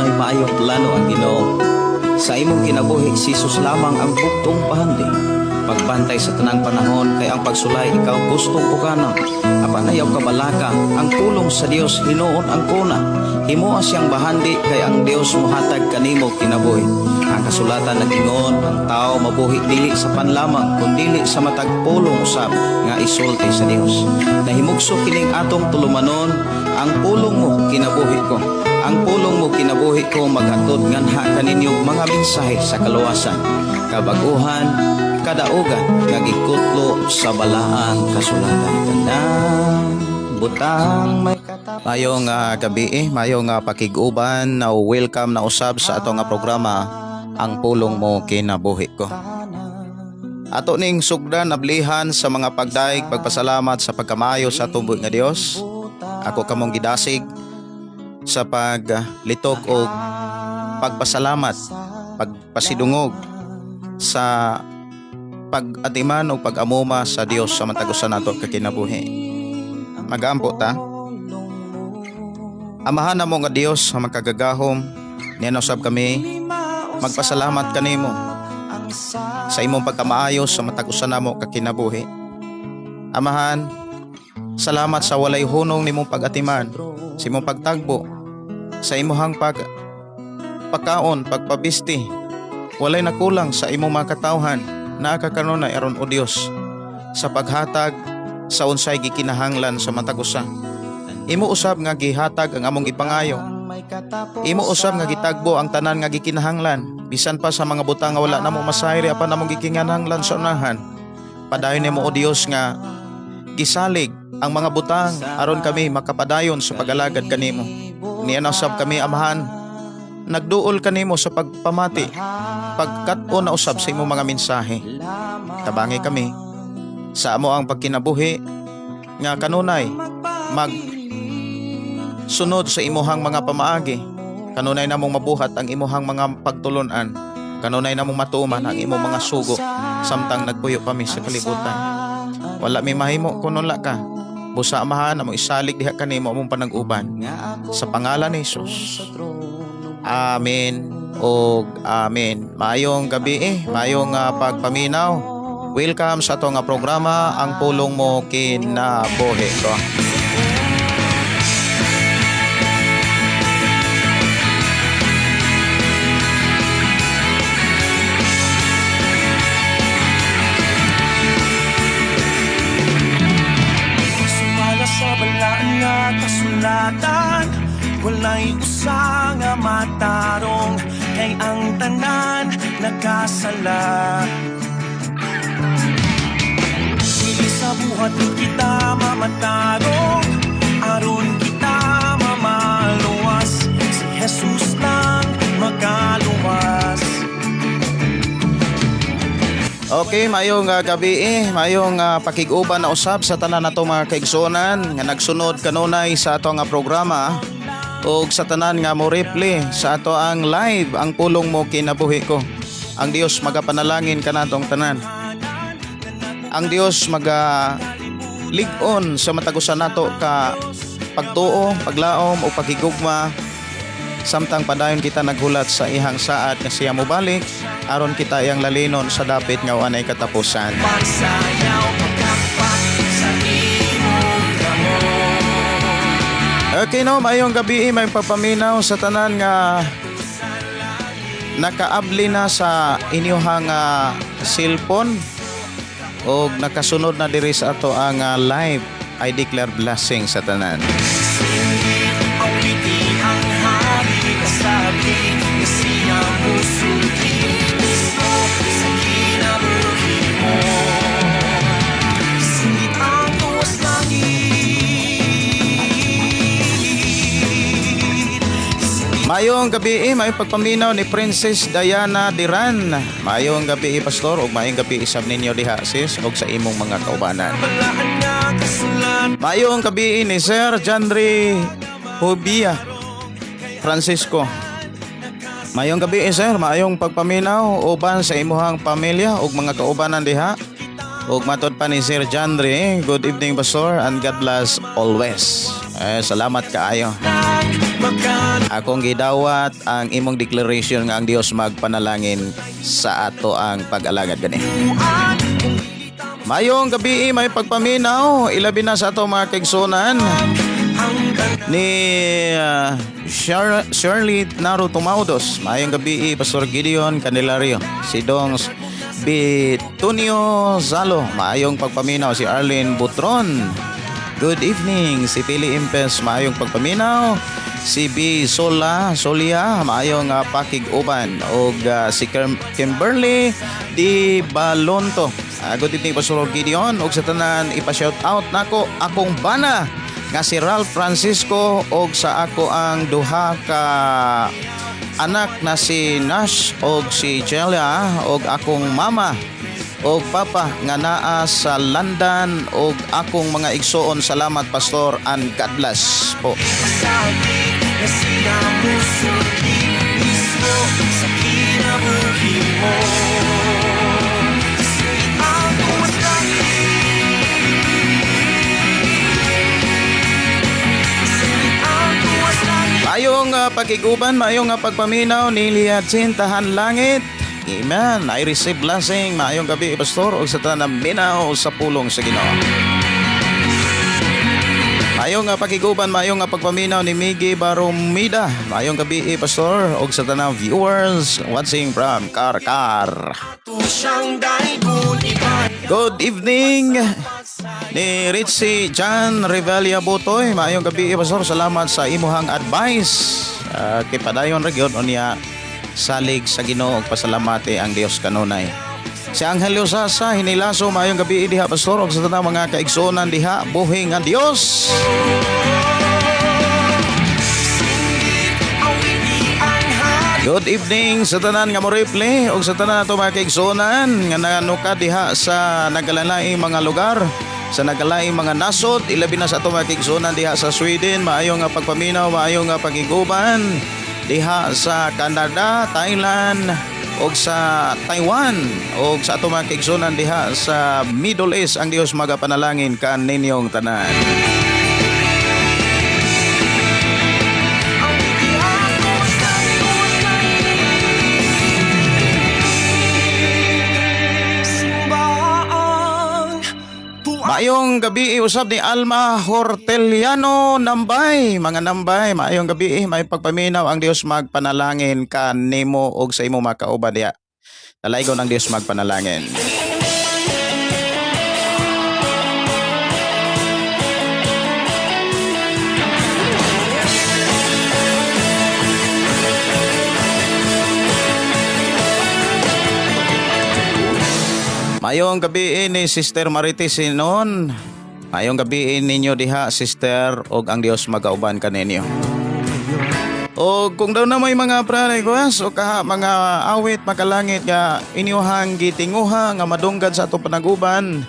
Dunay maayong plano ang Ginoo. Sa imong kinabuhi, si Jesus lamang ang bugtong pahandi. Pagbantay sa tanang panahon kay ang pagsulay ikaw gustong pukanon. Apan ayaw kabalaka, ang pulong sa Dios hinuon ang kuna. Himoa siyang bahandi kay ang Dios mohatag kanimo kinabuhi. Ang kasulatan nag-ingon, ang tao mabuhi dili sa panlamang kundili sa matag pulong usab nga isulti sa Dios. Nahimugso kining atong tulumanon, ang pulong mo kinabuhi ko. Ang pulong mo kinabuhi ko maghatod nganha kaninyo mga mensahe sa kaluwasan, kabaguhan, kadaugan nga gikutlo sa balaang kasulatan. Tanang butang may katap. Mayong gabi eh, mayong pakig-uban na welcome na usab sa ato nga programa Ang Pulong Mo Kinabuhi Ko. Ato ning sugdan ablihan sa mga pagdaig pagpasalamat sa pagkamayo sa atong buhi nga Dios. Ako kamong gidasig sa paglitok og pagpasalamat, pagpasidungog sa pag-atiman o pag-amuma sa Dios sa matag usa nato kakinabuhi. Magampo ta. Amahan namo nga Dios sa makagagahom, niya usab kami magpasalamat kanimo sa imong pagkamaayo sa matag usa namo kakinabuhi. Amahan, salamat sa walay hunong nimong pag-atiman, sa imong pagtagbo, sa imuhang pagpakaon, pagpabisti. Walay nakulang sa imong mga katawhan, naa ka kanunay aron o Dios sa paghatag sa unsay gikinahanglan sa matag usa. Imo usab nga gihatag ang among gipangayo. Imo usab nga gitagbo ang tanan nga gikinahanglan, bisan pa sa mga butang nga wala namo masayri apan among gikinahanglan sa unahan. Padayon nimo o Dios nga gisalig ang mga butang aron kami makapadayon sa pag-alagad kanimo. Niya na usab kami, Amahan, nagduol kanimo sa pagpamati, pagkat-on na usab sa imong mga mensahe. Tabangi kami sa amo ang pagkinabuhi nga kanunay mag sunod sa imuhang mga pamaagi. Kanunay namong mabuhat ang imuhang mga pagtulunan. Kanunay namong matuman ang imong mga sugo samtang nagpuyo kami sa kalibutan. Wala mi mahimo kun wala ka. Busa, Amahan, among isalig diha kanimo among panag-uban. Sa pangalan ni Jesus. Amen og amen. Maayong gabi eh, maayong pagpaminaw. Welcome sa ato nga programa Ang Pulong Mo Kinabuhi Ko. Sumala sa balaan nga kasulatan, walay usa nga matarong, kay ang tanan nakasala. Dili sa buhat ni kita mamatarong, aron kita mamaluwas, si Jesus lang makaluwas. Okay, maayong gabi eh, maayong pakig-uban na usab sa tanan nato mga kaigsuonan nga nagsunod kanunay sa ato nga programa ug sa tanan nga mo reply sa ato ang live Ang Pulong Mo Kinabuhi Ko. Ang Dios magapanalangin kanatong tanan. Ang Dios maga lig-on sa matag usa nato ka pagtuo, paglaom o paghigugma samtang padayon kita naghulat sa ihang saad nga siya mobalik aron kita iyang lalinon sa dapit nga wanay katapusan. Pagsayaw, pagkapak sa imong kamot. Okay no, maayong gabi, may pagpaminaw sa tanan nga nakaabli na sa inyuhang cellphone og nakasunod na diri sa ato ang live. I declare blessing sa tanan. Singit, awiti ang hari, kasabi nga siya musulti mismo sa kinabuhi mo. Singit ang tuwas langit. Singit Maayong gabi eh, maayong pagpaminaw ni Princess Diana Diran. Maayong gabi eh, Pastor, ug maayong gabi isab ninyo diha sis ug sa imong mga kaubanan. Balaan nga kasulatan. Maayong gabi ni Sir Jandri Hubia Francisco. Maayong gabi eh, sir, maayong pagpaminaw uban sa imuhang pamilya ug mga kaubanan diha. Ug matod pa ni Sir Jandri, good evening, Pastor, and God bless always. Eh, salamat kaayo. Nang Akong gidawat ang imong declaration nga ang Dios magpanalangin sa ato ang pag-alagad gani. Mayong gabi, may pagpaminaw, ilabi na sa ato mga kaigsunan ni Shirley Naro Tumaudos. Mayong gabi, Pastor Gideon Candelario. Si Dong Bitunio Zalo. Maayong pagpaminaw si Arlene Butron. Good evening si Pili Impes. Maayong pagpaminaw si B. Sola Solia. Maayong pakig-uban og si Kimberly Di Balonto. Good evening, Pastor Gideon, og sa tanan, ipa-shout out nako akong bana nga si Ralph Francisco og sa ako ang duha ka anak na si Nash og si Jelia og akong mama og papa nga naa sa London og akong mga igsoon. Salamat, Pastor, and God bless po. Sabi na sila musulti mismo sa kinabuhi mo. Singit ang tuwas langit. Singit ang tuwas langit. Maayong pagkiguban, maayong pagpaminaw ni Liatsin Tahan Langit. Amen. I receive blessing. Maayong gabi, Pastor, ug sa tanan minaw sa pulong sa Ginoo. Maayong pakiguban, maayong pagpaminaw ni Miggy Barumida. Maayong gabi, Pastor, ug sa tanang viewers watching from Karkar. Good evening ni Richie John Revella Butoy. Maayong gabi, Pastor. Salamat sa imuhang advice. Kay padayon ra gyud unya salig sa Ginoo ug pasalamati ang Dios kanunay. Si Angel Yosasa hinilaso, maayong gabi diha, Pastor, ug sa tanang mga kaigsuonan diha, buhi nga Dios. Good evening sa tanan nga mo-replay ug sa tanan nato mga kaigsuonan nga nanuka diha sa nagkalalaing mga lugar, sa nagkalaing mga nasod, ilabi na sa ato mga kaigsuonan diha sa Sweden, maayong nga pagpaminaw, maayong nga pagiguban diha sa Canada, Thailand ug sa Taiwan ug sa ato mga kaigsuonan diha sa Middle East. Ang Dios magapanalangin kaninyong tanan. Maayong gabi usab ni Alma Horteliano Nambay. Mga Nambay, maayong gabi, may pagpaminaw, ang Dios magpanalangin kanimo og sa imo makauban diha. Dalaygon ang Dios magpanalangin. Maayong gabi ni Sister Marites Sinon. Maayong gabi ninyo diha, Sister, og ang Dios magauban kaninyo. Og kung daw na may mga prayer request o kaha mga awit makalangit nga inyuhang gitinguha nga madunggan sa atong panaguban,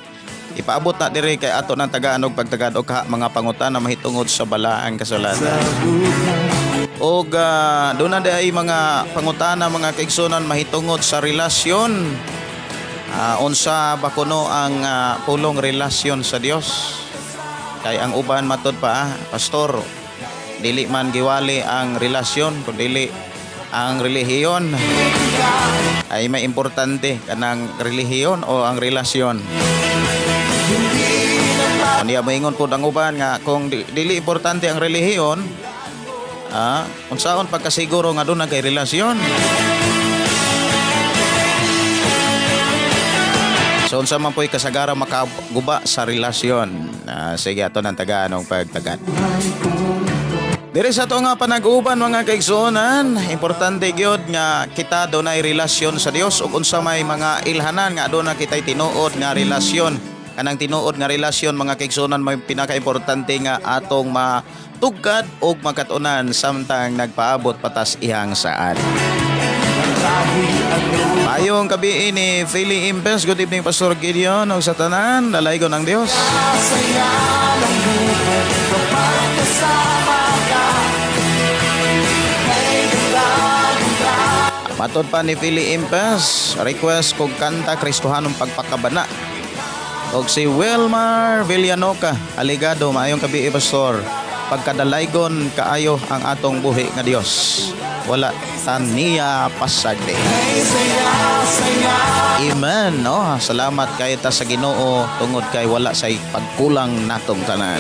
ipaabot na diri kay ato ng tagaan og pagtagad o kaha mga pangutana mahitungod sa balaang kasulatan. Og doon na ay mga pangutana mga kaigsunan mahitungod sa relasyon. Unsa ba kuno ang pulong relasyon sa Dios? Kay ang uban matud pa, Pastor, dili man giwali ang relasyon kun dili ang relihiyon. Ay may importante kanang relihiyon o ang relasyon. Unya moingon pud ang uban nga kung dili importante ang relihiyon, unsaon pagkasiguro nga doon na kay relasyon? So unsa man po'y kasagara makaguba sa relasyon. Sige, ato nang tagaan og pagtagan. Diri sa ato nga panag-uban mga kaigsuonan, importante gyud nga kita dunay relasyon sa Dios ug unsa may mga ilhanan nga aduna kitay tinuod nga relasyon. Kanang tinuod nga relasyon mga kaigsuonan may pinakaimportante nga atong matugkad ug makatunan samtang nagpaabot patas iyang saad. Mayong gabi ni Philly Impes. Good evening, Pastor Gideon ug sa tanan, dalaygon ang Dios. Matod pa ni Philly Impes, request kog kanta Kristohanong pagpakabana. Og si Wilmar Villanoca, aligado, maayong gabi, Pastor. Pagkadalaygon kaayo ang atong buhi nga Dios. Wala taniya pasagdi. Amen, no? Salamat kay ta sa Ginoo tungod kay wala say pagkulang natong tanan.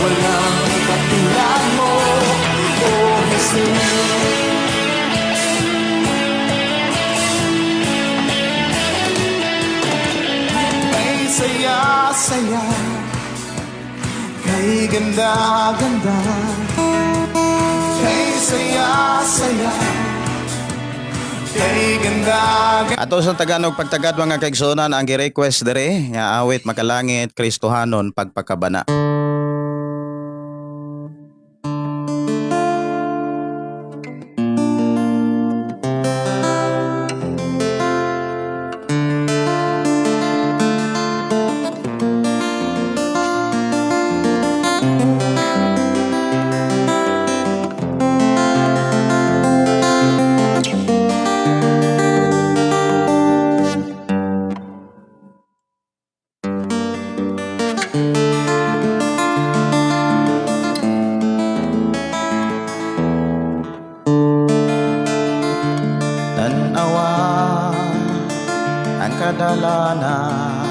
Walang katulad mo, O Jesus. Kay saya-saya, kay ganda-ganda, kay saya-saya, kay ganda-ganda. Ato sa Tagalog pagtagad, mga kaigsuonan, ang gi-request dere nga awit "Makalangit", "Kristohanon Pagpakabana". Tan-awa ang kadalanan,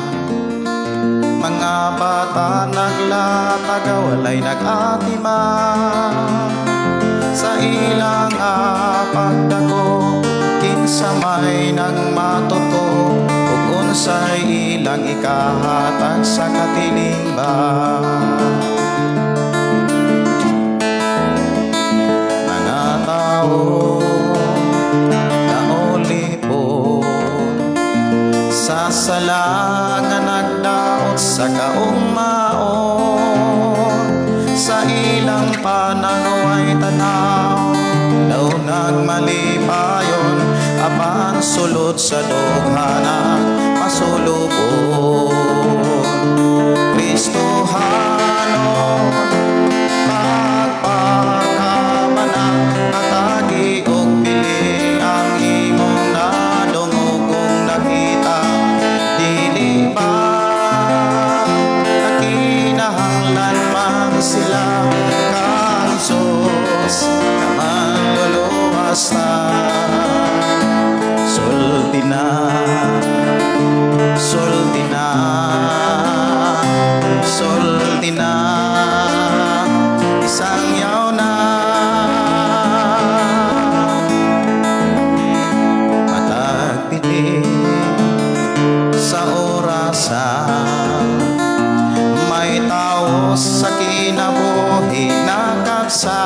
mga bata naglatag, walay nag-atiman sa ilang pagdako. Kinsa may nagmatuto ug unsay ilang ikahatag sa katilingban? Mga tao naulipon sa sala nga nagdaot sa kaugmaon. Sa ilang panangway tanaw daw nagmalipayon, apan sulod sa dughanang masulubon. Kristohanon pagpakabana, hatagi og dili ang imong nadungog ug nakita. Dili ba nakinahanglan man sila kang Jesus nga manluluwas ta? Sulti na, sulti na, sulti na, isangyaw na. Matag pili sa orasa, may tao sa kinabuhi nakabsat.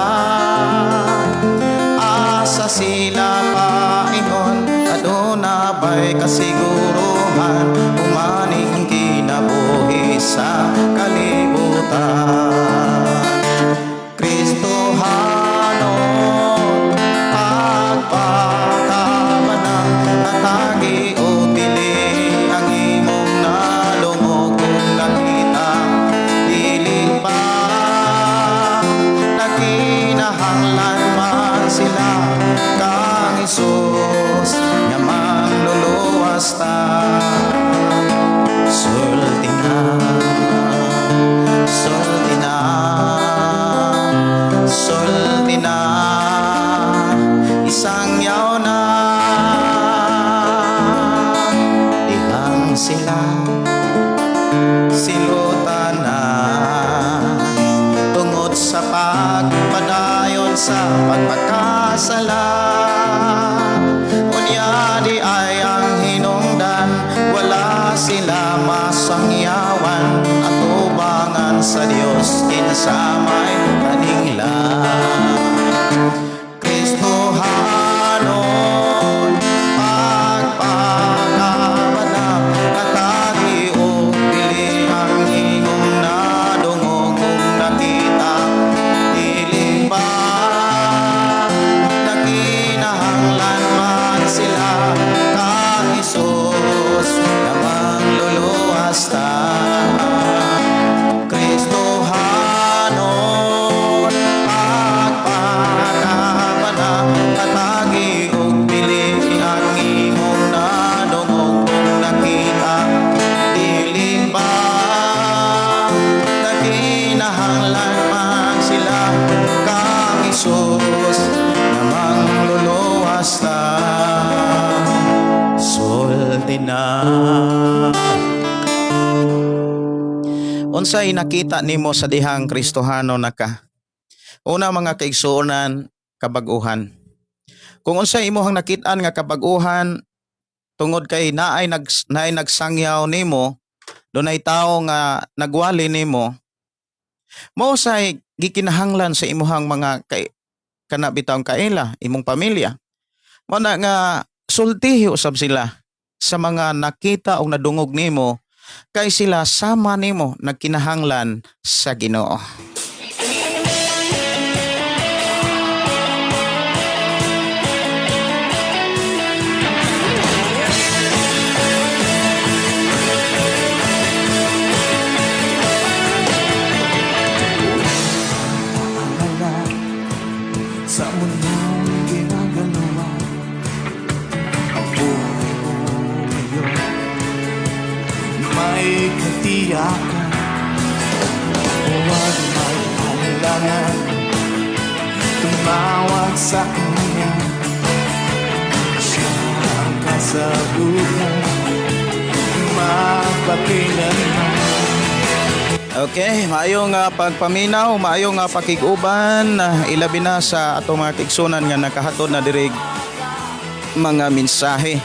Asa sila paingon? Aduna ba'y kasiguruhan umaning kinabuhi sa kalibutan? Kristohanon pagpakabana, hatagi o dili ang imong nadungog ug nakita. Dili ba nakinahanglan man sila kang Hesus nga manluluwas ta? Sulti na, sulti na, sulti na, isangyaw na. Dihang sila silutan na tungod sa pagpadayon sa pagpakasala. Unya di ay ang hinungdan, wala sila masangyawan atubangan sa Dios, kinsa may kaninglan. Kristohanon pagpakabana, hatagi o dili ang imong nadungog ug nakita. Dili ba nakinahanglan man sila na. Unsay nakita nimo sa dihang Kristohano na ka? Una, mga kaigsuonan, kabag-uhan. Kung unsay imong nakitaan nga kabag-uhan tungod kay naay nagsangyaw nimo, dunay tawo nga nagwali nimo, mao say gikinahanglan sa imuhang mga kay kana bitawng kaila, imong pamilya. Mao na nga sultihi usab sila sa mga nakita o nadungog nimo kay sila sama nimo nagkinahanglan sa Ginoo. Alala sa mundong ginagalawa. Ang buhay mo ngayon may katiyakan. Huwag mag-alangan, tumawag sa kanya. Siya ang kasagutan magpakailanman. Okay, maayong pagpaminaw, maayong pakig-uban, ilabi na sa atong mga kaigsunan nga nakahatod na diri mga mensahe.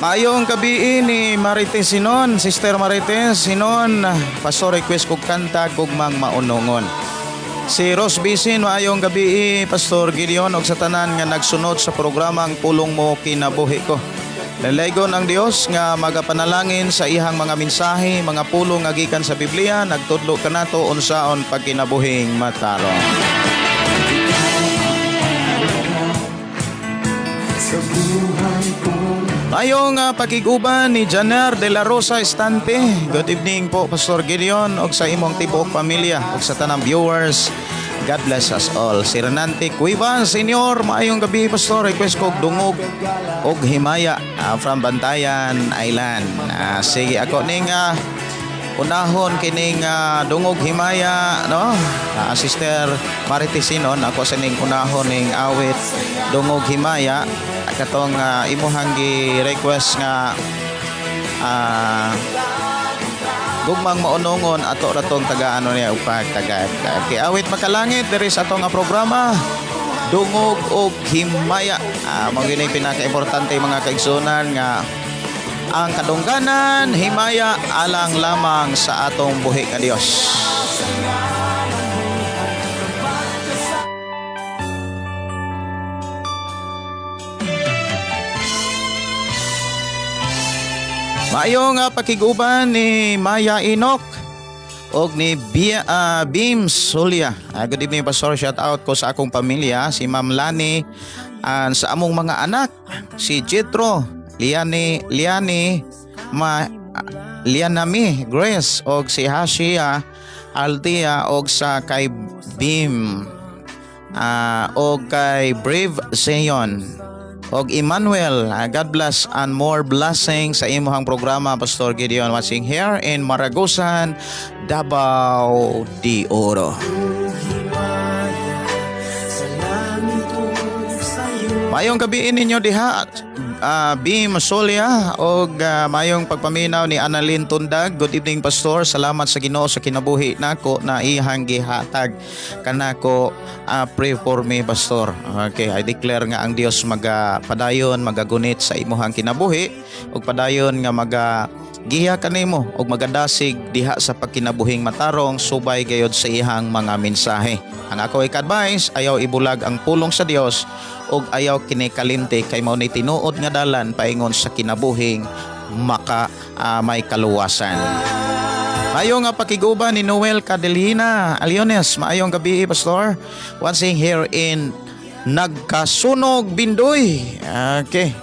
Maayong gabii ni Marites Sinon, Sister Marites Sinon, pastor, request kog kanta Gugmang Maunongon. Si Rose Bisin, maayong gabii, Pastor Gideon, og sa tanan nga nagsunod sa programang Pulong Mo Kinabuhi Ko. Lalaygon ang Dios nga magapanalangin sa ihang mga mensahe, mga pulong nga gikan sa Biblia, nagtudlo kanato unsaon pagkinabuhing matarong. Sa buhay kong Maayong pakig-uban ni Janer de la Rosa Estante. Good evening po, Pastor Gideon, og sa imong tibuok pamilya og sa tanang viewers. God bless us all. Si Renante Cueva, Senior, maayong gabi, Pastor. Request ko Dungog og Himaya from Bantayan Island. Sige, ako ning unahon kining Dungog Himaya, no? Sister Marites Sinon, ako sa ning unahon ning awit Dungog Himaya katong imuhang gi-request nga Gugmang Maunongon, ato ra tong taga ano niya og pagtagad. Kay awit makalangit diri sa atong nga programa Dungog og Himaya. Mao gyud pinaka-importante, mga kaigsunan, nga ang kadungganan, himaya alang lamang sa atong buhi nga Dios. Maayong pakig-uban ni Maya Inok og ni Bim Sulia. Good evening, Pastor, shout out ko sa akong pamilya, si Ma'am Lani, and sa among mga anak, si Jetro, Liani, Liani, Ma, Lianami, Grace, og si Hashia, Aldia, og sa kay Bim, og kay Brave Zion og Emmanuel. God bless and more blessings sa imuhang programa, Pastor Gideon, watching here in Maragusan, Davao de Oro. Sa langit ug sayo. Maayong gabii ninyo diha, Bim Solia, og maayong pagpaminaw ni Annalyn Tundag. Good evening, Pastor. Salamat sa Ginoo sa kinabuhi nako na iyang gihatag kanako. Pray for me, Pastor. Okay, I declare nga ang Dios magapadayon, magagunit sa imuhang kinabuhi ug padayon nga maga giya kanimo ug magadasig diha sa pagkinabuhing matarong subay gayod sa iyang mga mensahe. Ang ako ik-advise, ayaw ibulag ang pulong sa Dios ug ayaw kini kalimti kay mao ni tinuod nga dalan paingon sa kinabuhing maka may kaluwasan. Maayong nga pakiguban ni Noel Cadelina Aliones. Maayong gabi, Pastor. Watching here in Nagkasunog Bindoy. Okay.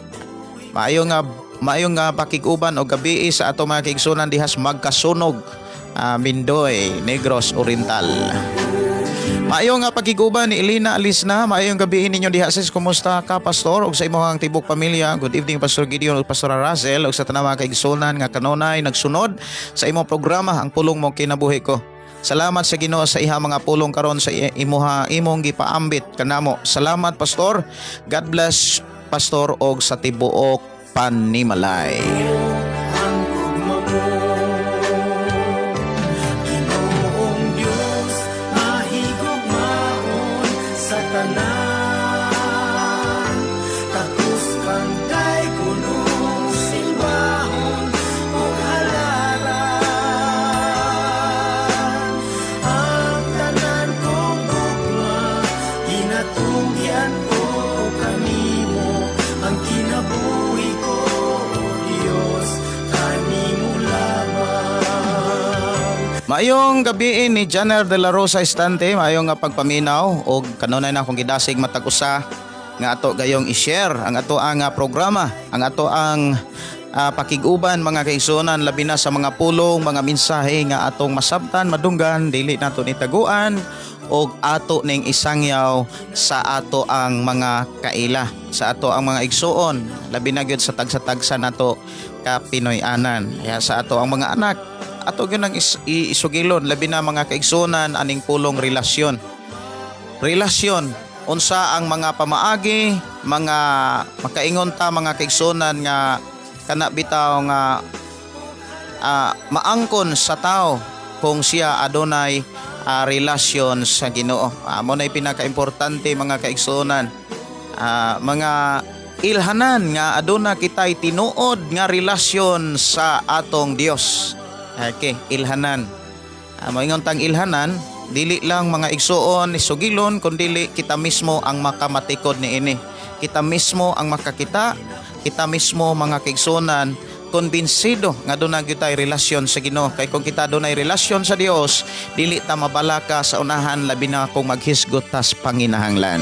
Maayong nga pakiguban o gabi sa ato mga kaigsunan dihas Magkasunog, Bindoy, Negros Oriental. Maayong nga pakiguban ni Elena Alisna. Maayong gabi ninyo diha, sis. Kumusta ka, Pastor, ug sa imong tibok pamilya? Good evening, Pastor Gideon ug Pastor Russell ug sa tanang mga kaigsunan nga kanunay nagsunod sa imong programa ang Pulong Mo Kinabuhi Ko. Salamat sa Ginoo sa iha mga pulong karon sa imuha imong gipaambit kanamo. Salamat, Pastor. God bless, Pastor, og sa tibuok panimalay. mo. Ginoong Dios, mahigugmaon sa tanan. Takos kang kay kunong simbahon ug halaran. Ang tanan kong gugma, ginatugyan ko kanimo. Ang kinabuhi ko, Dios, kanimo lamang. Maayong gabi ni Janer de la Rosa Estante, maayong nga pagpaminaw og kanunay na akong gidasig matag usa nga ato gayong i-share ang ato ang programa, ang ato ang pakig-uban mga kaigsuonan, labi na sa mga pulong, mga mensahe nga atong masabtan, madunggan, dili nato ni taguan og ato ning isangyaw sa ato ang mga kaila, sa ato ang mga igsuon, labi na gyud sa tagsa-tagsa nato ka Pinoy-anan. Kaya sa ato ang mga anak, ato gyud ang isugilon, labi na mga kaigsuonan aning pulong relasyon. Relasyon, unsa ang mga pamaagi, mga makaingon ta mga kaigsuonan nga kana bitaw nga maangkon sa tao kung siya adunay relasyon sa Ginoo. Mo nay pinakaimportante mga kaigsuonan. Mga ilhanan nga aduna kitay tinuod nga relasyon sa atong Dios. Okay, ilhanan. Moingon tang ilhanan, dili lang mga igsuon isugilon, kundili kita mismo ang makamatikod niini. Kita mismo ang makakita, kita mismo mga kaigsuonan kumbinsido nga doon na gyud tay relasyon sa Ginoo. Kay kung kita dunay relasyon sa Dios, dili ta mabalaka sa unahan, labi na kung maghisgot tas panginahanglan.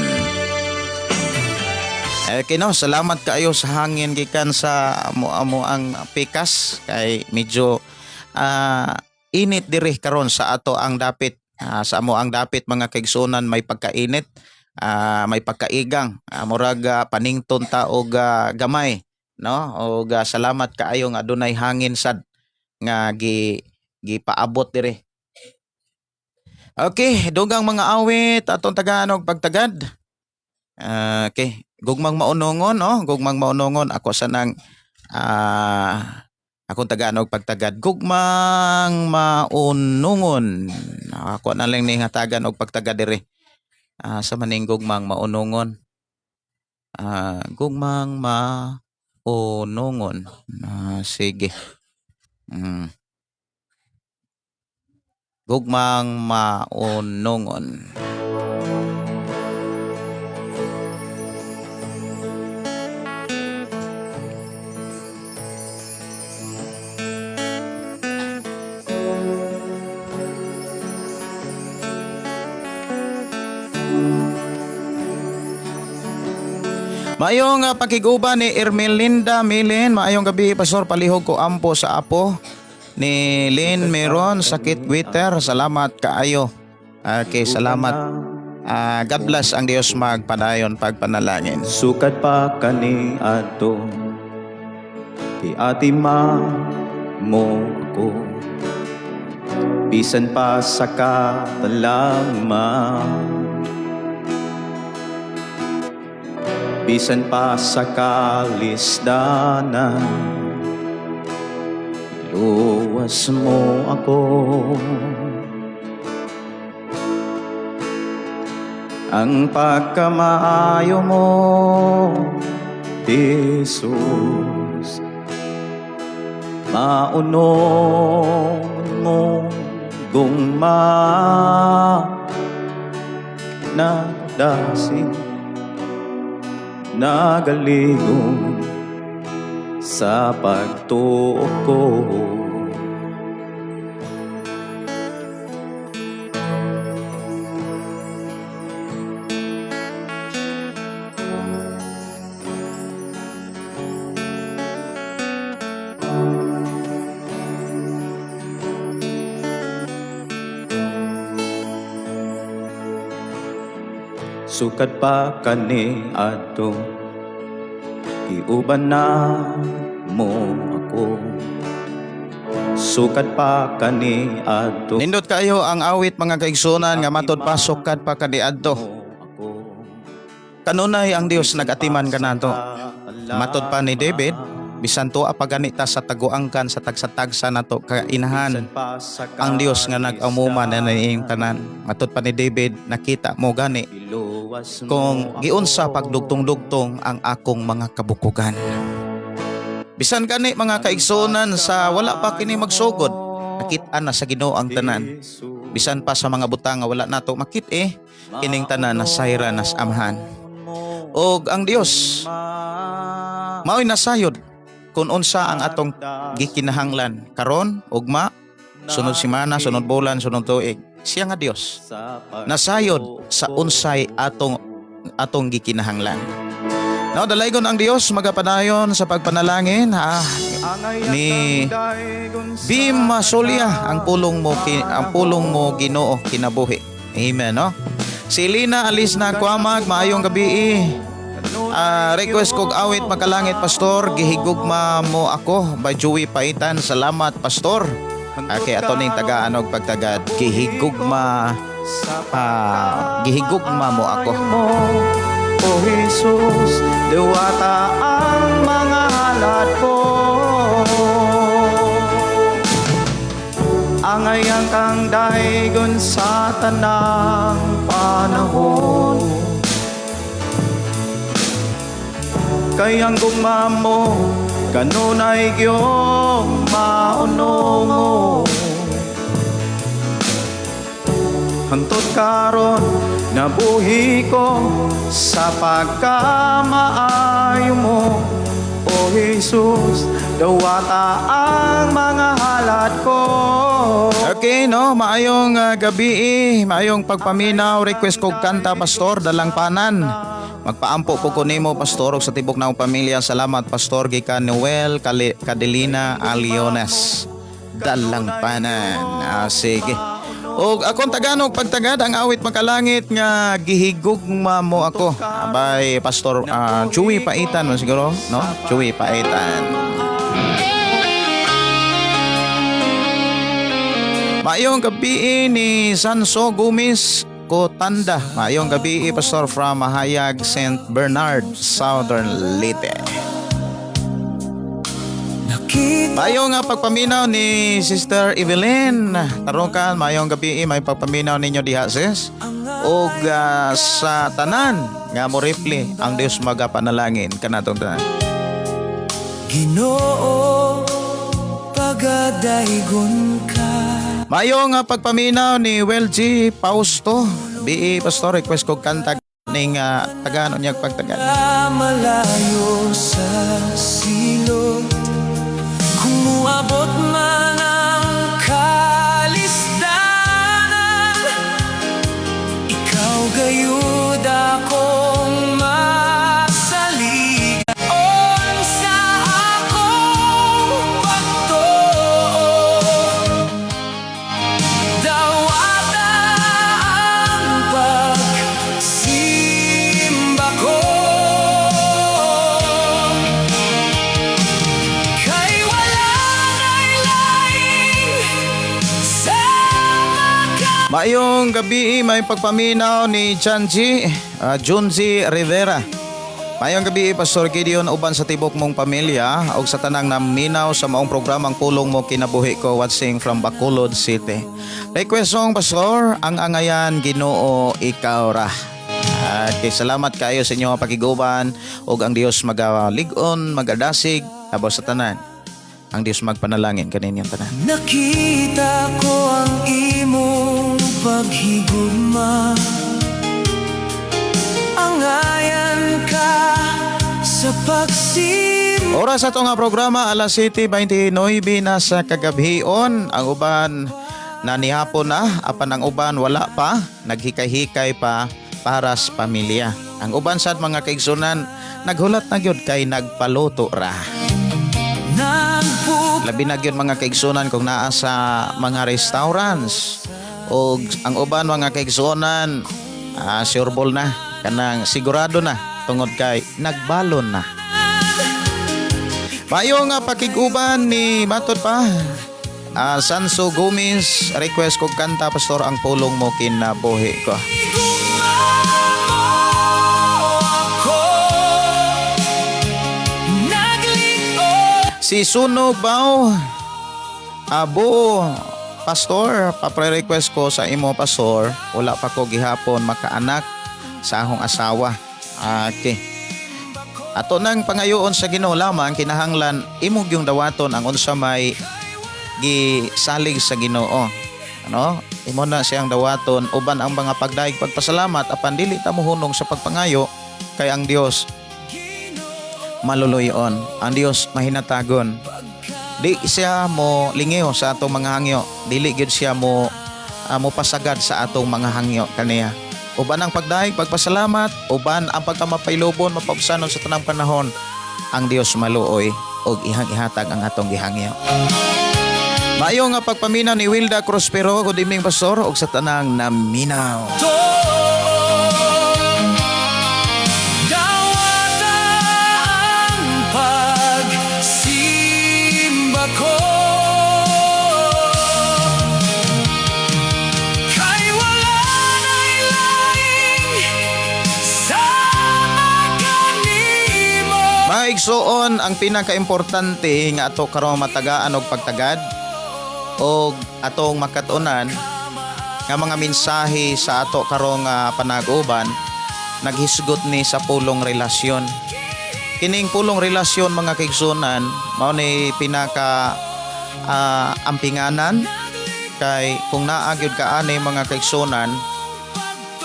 Okay, no, salamat kaayo sa hangin gikan sa amo ang pikas kay medyo init diri karon sa ato ang dapit. Sa amo ang dapit mga kaigsuonan, may pagkainit, may pagkaigang, murag panington ta og gamay, no? Og salamat kaayo nga adunay hangin sad nga gipaabot diri. Okay, dugang mga awit atong tagaan og pagtagad. Okay, gugmang maunongon, no? Gugmang maunongon ako sa nang akong tagaan og pagtagad. Gugmang maunongon. Ako na lang ning hatagan og pagtagad diri. Sa maning gugmang maunongon. Gugmang maunongon. Sige. Gugmang maunongon. Maayong pakiguban ni Ermelinda Milin. Maayong gabi, Pastor. Palihog ko ampo sa apo ni Lynn Meron, sakit Twitter. Salamat kaayo. Okay, salamat. God bless ang Dios magpadayon pagpanalangin. Sukat pa kani ato, ti ati ma mo ako, bisan pa sa katalama, bisan pa sa kalisdanan, luwas mo ako. Ang pagkamaayo mo, Jesus, maunong mo gugma nagdasig, nagaligong sa pagtuo ko. Sukad pa kani ato, giuban na mo ako. Sukad pa kani ato. Nindot kayo ang awit mga kaigsunan nga matod pa sukad pa kani adto. Kanunay ang Dios nagatiman kanato. Matod pa ni David, Bisan tuwa pa gani ta sa taguangkan sa tagsa-tagsa nato kainahan, ang Dios nga nag-amuma na niing tanan. Matud pa ni David, nakita mo gani kung giunsa pagdugtong-dugtong ang akong mga kabukugan. Bisan gani, mga kaigsuonan, sa wala pa kini magsugod, nakita na sa Ginoo ang tanan. Bisan pa sa mga butang nga wala nato makit eh, kining tanan nasayra nas Amahan. Og ang Dios mao'y nasayod kung unsa ang atong gikinahanglan karon, ugma, sunod semana, sunod bulan, sunod tuig. Siya nga Dios nasayod sa unsay atong atong gikinahanglan. No, dalaygon ang Dios magapadayon sa pagpanalangin ha ni Bim Masolia, ang pulong mo ang pulong mo, Ginoo, kinabuhi. Amen, no? Si Lina Alisna Kwamag, maayong gabi. Ah, request kog awit makalangit, Pastor, "Gihigugma Mo Ako" by Joey Paitan. Salamat, Pastor. Okay, ato ning tagaan og pagtagad, gihigugma "Gihigugma Mo Ako." O Jesus, diwata ang mga halad ko. Angayan kang daygon sa tanang panahon. Kay ang gugma mo, kanunay giyong maunongo. Hangtod karon nabuhi ko sa pagkamaayo mo. O Jesus, dawata ang mga halad ko. Okay, no, maayong gabi, eh. Maayong pagpaminaw, request kog kanta, Pastor, "Dalangpanan". Magpaampo po ko nimo, Pastor, ug sa tibok na akong pamilya. Salamat, Pastor, gikan Noel Cadelina Aliones. "Dalangpanan". Ah, sige. Og akong taganog pagtagad ang awit makalangit nga "Gihigugma Mo Ako" by Pastor Joey Paitan man siguro, no? Joey Paitan. Maayong gabi ni Sanso Gomez Kotanda. Maayong gabi, Pastor, from Mahayag, St. Bernard, Southern Leyte. Maayong nga pagpaminaw ni Sister Evelyn. Tarukan, maayong gabi, may pagpaminaw ninyo diha, sis. Og sa tanan nga mo reply, ang Dios magapanalangin kanatong tanan. Ginoo, pagadaygon ka. Maayong nga pagpaminaw ni Well G. Pausto. BE, Pastor, request ko kanta ning tagano niya pagtagan. Malayo sa silot. Kung muabot man ang kalisdanan, ikaw gayud akong masaligan sa akong pagtuo. Dawata ang pagsimba ko. Kay wala na'y laing sa maka Maayong gabi, may pagpaminaw ni Chanji, Junji Rivera. Maayong gabi, Pastor Gideon, uban sa tibok mong pamilya ug sa tanang naminaw sa maong programang Pulong Mo Kinabuhi Ko, watching from Bacolod City. Request song, Pastor, ang "Angayan Ginoo Ikaw Ra". Okay, salamat kayo sa inyong pakiguban ug ang Dios magalig-on, magadasig about sa tanan. Ang Dios magpanalangin kaninyong tanan. Nakita ko ang imong paghigugma. Angayan ka sa pagsim Oras ato nga programa, alas 7:29 na sa kagabhion. Ang uban na nihapon na, apan ang uban wala pa, naghikay-hikay pa para sa pamilya. Ang uban sad, mga kaigsunan, naghulat na gyud kay nagpaluto ra. Nagpup Labi na gyud, mga kaigsunan, kung naa sa mga restaurants. O ang uban, mga kaigsunan, sureball na kanang sigurado na tungod kay nagbalon na. Mayo nga pakig-uban ni matod pa. Ah, Sanso Gomez, request kog kanta, Pastor, ang "Pulong Mo Kinabuhi Ko". Gugma mo ako. Naglig-on Si Suno Bao Abo, Pastor, papre-request ko sa imo, Pastor. Wala pa ko gihapon makaanak sa akong asawa. Okay. Ato nang pangayoon sa Ginoo lamang, kinahanglan imo gyung dawaton ang unsa may gisalig sa Ginoo. Ano? Imo na siyang dawaton uban ang mga pagdayeg pagpasalamat, apan dili ta mohunong sa pagpangayo kay ang Dios maluluyon. Ang Dios mahinatagon. Di siya mo lingiw sa atong mga hangyo. Dili gyud siya mo pasagad sa atong mga hangyo kaniya. Uban ang pagdayeg pagpasalamat, uban ang pagkamapaylobon, mapaubsanon sa tanang panahon. Ang Dios maluoy og ihang ihatag ang atong gihangyo. Maayo nga pagpaminaw ni Wilda Prospero. Good evening, Pastor, ug sa tanang naminaw. Dawata ang pagsimba ko, kay wala na'y laing sama kanimo. Mga igsuon, ang pinakaimportante nga ato karong matagaan og pagtagad og atong makatunan nga mga mensahe sa ato karong panag-uban naghisgot ni sa pulong relasyon. Kining pulong relasyon, mga kaigsuonan, mao ni pinaka ampinganan kay kung naa gyud ka ani, mga kaigsuonan,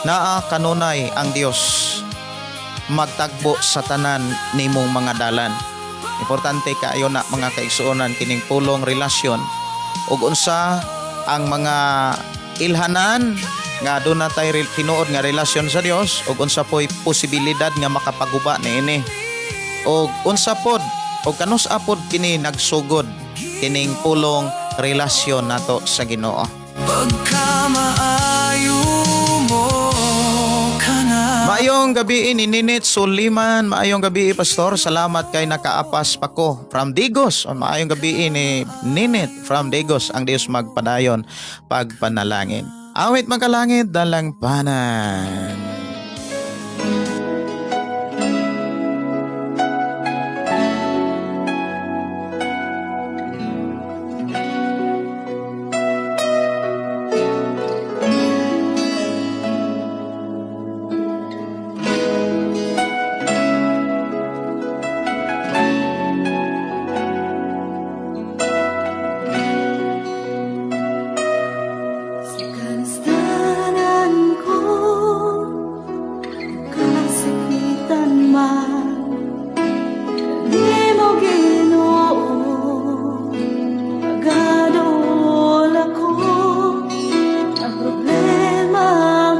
naa kanunay ang Dios magtagbo sa tanan nimong mga dalan. Importante kaayo na, mga kaigsuonan, kining pulong relasyon ug unsa ang mga ilhanan nga aduna tay tinuod nga relasyon sa Dios ug unsa po'y posibilidad nga makapaguba niini ug unsa pod ug kanus-a pod kini nagsugod kining pulong relasyon nato sa Ginoo. Pagkamaayo mo ka na. Maayong gabi ni Ninit Suliman, maayong gabi, Pastor. Salamat kay nakaapas pa ko from Digos. Maayong gabi ni Ninit from Digos. Ang Dios magpadayon pagpanalangin. Awit magkalangit dalang panan. Sa kalustanan ko, kasakitan man, kanimo, Ginoo, Magaduol ako. Ang problema man,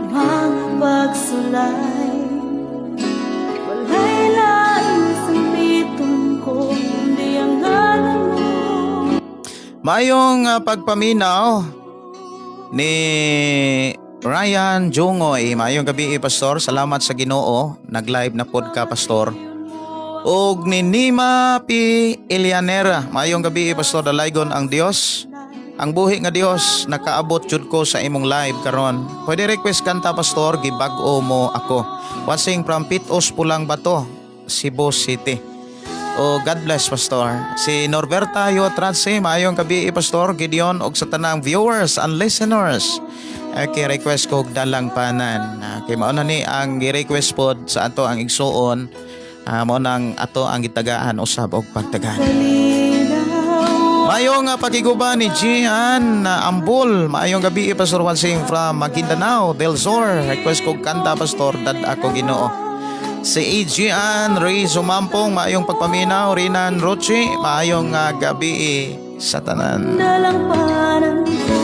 mga pagsulay, walay laing sambiton ko kundi ang ngalan mo. Maayong pagpaminaw ni Ryan Jungoy. Maayong gabi, Pastor. Salamat sa Ginoo. Nag-live na pod ka, Pastor. Og ni Nima P. Elianera. Maayong gabi, Pastor. Dalaygon ang Dios. Ang buhi nga Dios, nakaabot jud ko sa imong live karon. Pwede request kanta, Pastor, "Gibag-o Mo Ako". Watching from Pitos, Pulang Bato, Cebu City. Oh, God bless, Pastor. Si Norberta Yotratse, maayong gabi, Pastor Gideon og sa tanang viewers and listeners. Okay, request ko og "Dalang Panan". Okay, mao na ni ang gi-request pod sa ato ang igsuon. Mao nang ato ang gitagaan usab og pagtagaan. Kalinaw. Maayong pakiguba ni Gian Ambul. Maayong gabi, Pastor Wansing from Maguindanao del Sur. Request ko kanta, Pastor, "Dad Ako Ginoo". Si Gian Ray Sumampong, maayong pagpaminaw. Rinan Roche, maayong gabi sa tanan. Dalang panan ko.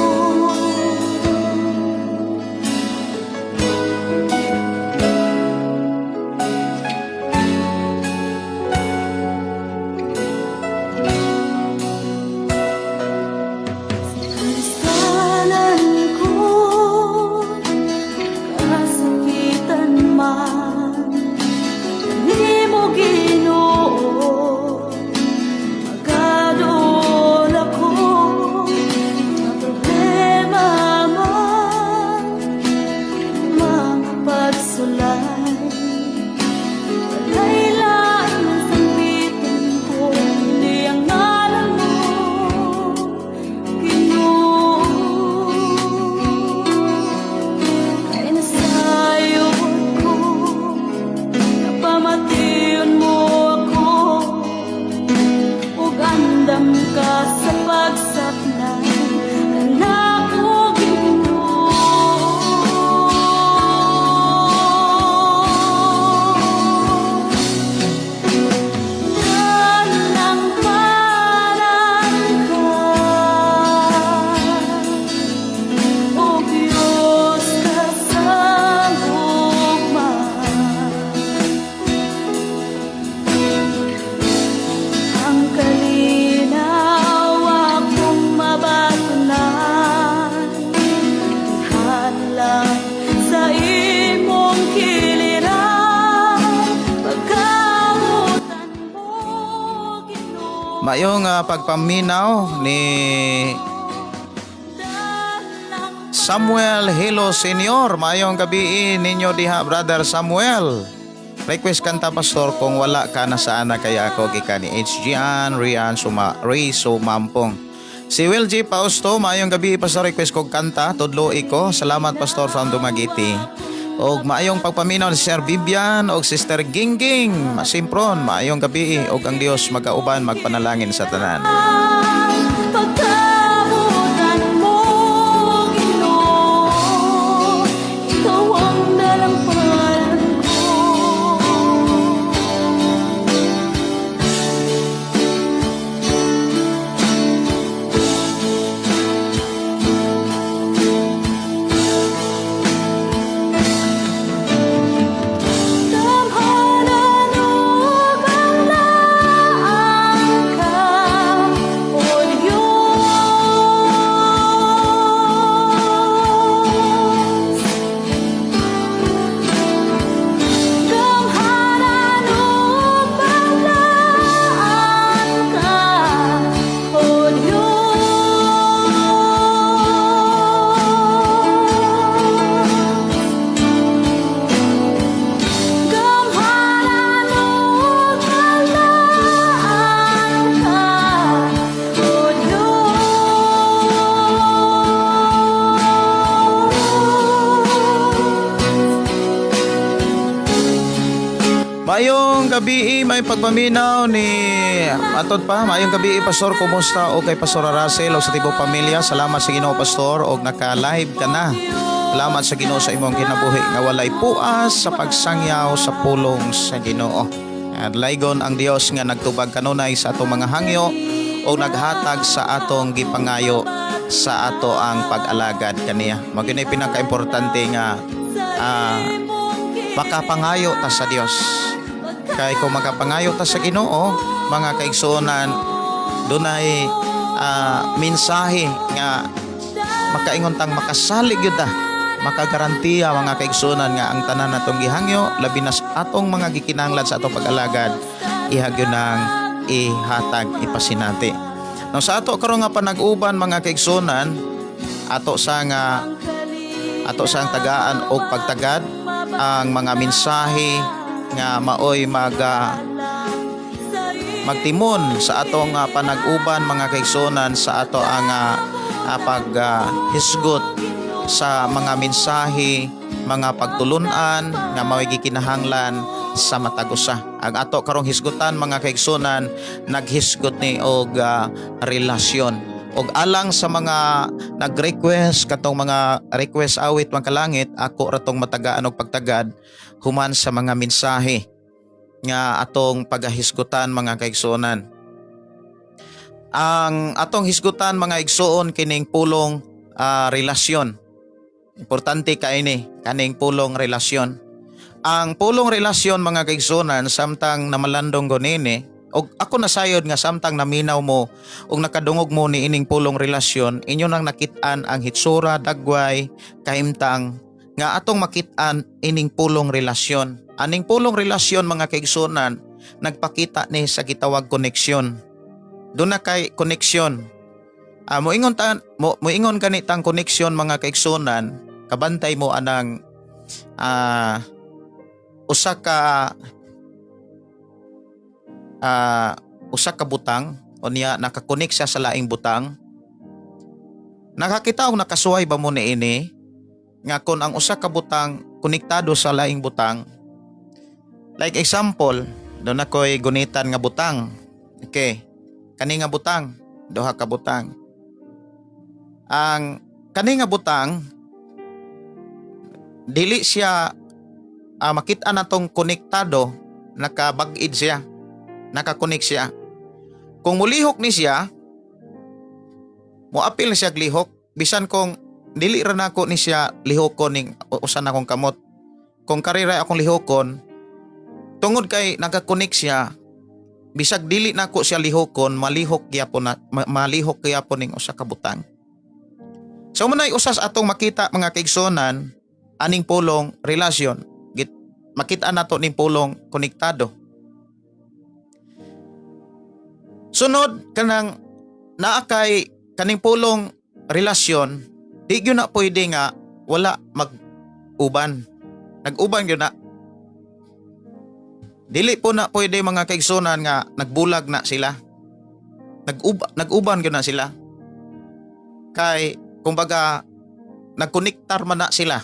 Sa kalustanan ko, kasakitan man, kanimo, Ginoo, Magaduol ako. Mga problema Maayong pagpaminaw ni Samuel Hilo Senior. Maayong gabi ninyo diha, Brother Samuel. Request kanta, Pastor, "Kung Wala Ka, Nasaan Na Kaya Ako," gikan ni HGN Rian Suma Ray Sumampong. Si Will G. Pausto, maayong gabi, Pastor, request kog kanta, "Tudlo Ko." Salamat, Pastor, from Dumaguete. Og maayong pagpaminaw ni Sir Vivian og Sister Gingging Masimpron, maayong gabi og ang Dios magauban, magpanalangin sa tanan. Pagkabutan mo, Ginoo, ikaw ang dalampanan ko. Gamhanan ug balaan ka, O Diyos. Gamhanan ug balaan ka, O Diyos. Gamhanan ug balaan ka, O Diyos. Maayong gabi, may pagpaminaw ni Atod pa, maayong gabi, Pastor, kumusta o kay Pastor Russell o sa tibok pamilya. Salamat sa Ginoo, Pastor, og naka-live ka na. Salamat sa Ginoo sa imong kinabuhi nga walay puas sa pagsangyaw sa pulong sa Ginoo. At laygon ang Dios nga nagtubag kanunay sa atong mga hangyo o naghatag sa atong gipangayo sa ato ang pag-alagad kaniya. Mao gyud pinaka-importante nga makapangayo ta sa Dios. Kay kung makapangayo ta sa Ginoo, mga kaigsuonan, dunay mensahe nga makaingon tang makasalig gyud ta, makagarantiya, mga kaigsuonan, nga ang tanan natong gihangyo, labi na sa atong mga gikinahanglan sa atong pag-alagad, iya gyud nang ihatag, ipasinati. Now, sa ato karon nga panag-uban, mga kaigsuonan, ato sang tagaan og pagtagad ang mga mensahe nga maoy magtimon sa atong panag-uban, mga kaigsuonan, sa ato ang pag hisgot sa mga mensahe, mga pagtulunan nga mao'y gikinahanglan sa matag usa. Ang ato karong hisgutan, mga kaigsuonan, naghisgot ni og relasyon. Og alang sa mga nag-request katong mga request awit "Mangkalangit", ako ra tong matagaan og pagtagad human sa mga mensahe nga atong pagahisgutan, mga kaigsuonan. Ang atong hisgutan, mga igsuon, kining pulong relasyon. Importante kay ini kaning pulong relasyon. Ang pulong relasyon, mga kaigsuonan, samtang namalandong ko nini og ako nasayod nga samtang naminaw mo ug nakadungog mo ni ining pulong relasyon, inyo nang nakit-an ang hitsura, dagway, kahimtang nga atong makit-an ining pulong relasyon. Aning pulong relasyon, mga kaigsuonan, nagpakita ni sa gitawag koneksyon. Doon na kay koneksyon. Moingon gani tang koneksyon, mga kaigsuonan, kabantay mo anang usa ka butang unya nakakonek siya sa laing butang. Nakakita og nakasuway ba mo ni ini nga kon ang usa ka butang konektado sa laing butang? Like example, doon ako'y gunitan nga butang. Okay, kani nga butang, duha ka butang. Ang kani nga butang, dili siya makita natong konektado, nakabag-id siya, nakakonek siya. Kung mulihok ni siya, moapil siya lihok bisan kung dili ra nako ni siya lihokon ning usa na akong kamot. Kung kari ra akong lihokon, tungod kay nakakonek siya, bisag dili nako siya lihokon, malihok gyapon ning usa ka butang. So munay usas atong makita, mga kaigsuonan, aning pulong relasyon. Makita nato ning pulong konektado. Sunod, kanang naa kay kaning pulong relasyon, di gyud na pwede nga wala mag-uban. Nag-uban gyud na. Dili po na pwede, mga kaigsunan, nga nagbulag na sila. Nag-uban gyud na sila. Kay kumbaga nagkonektar man na sila.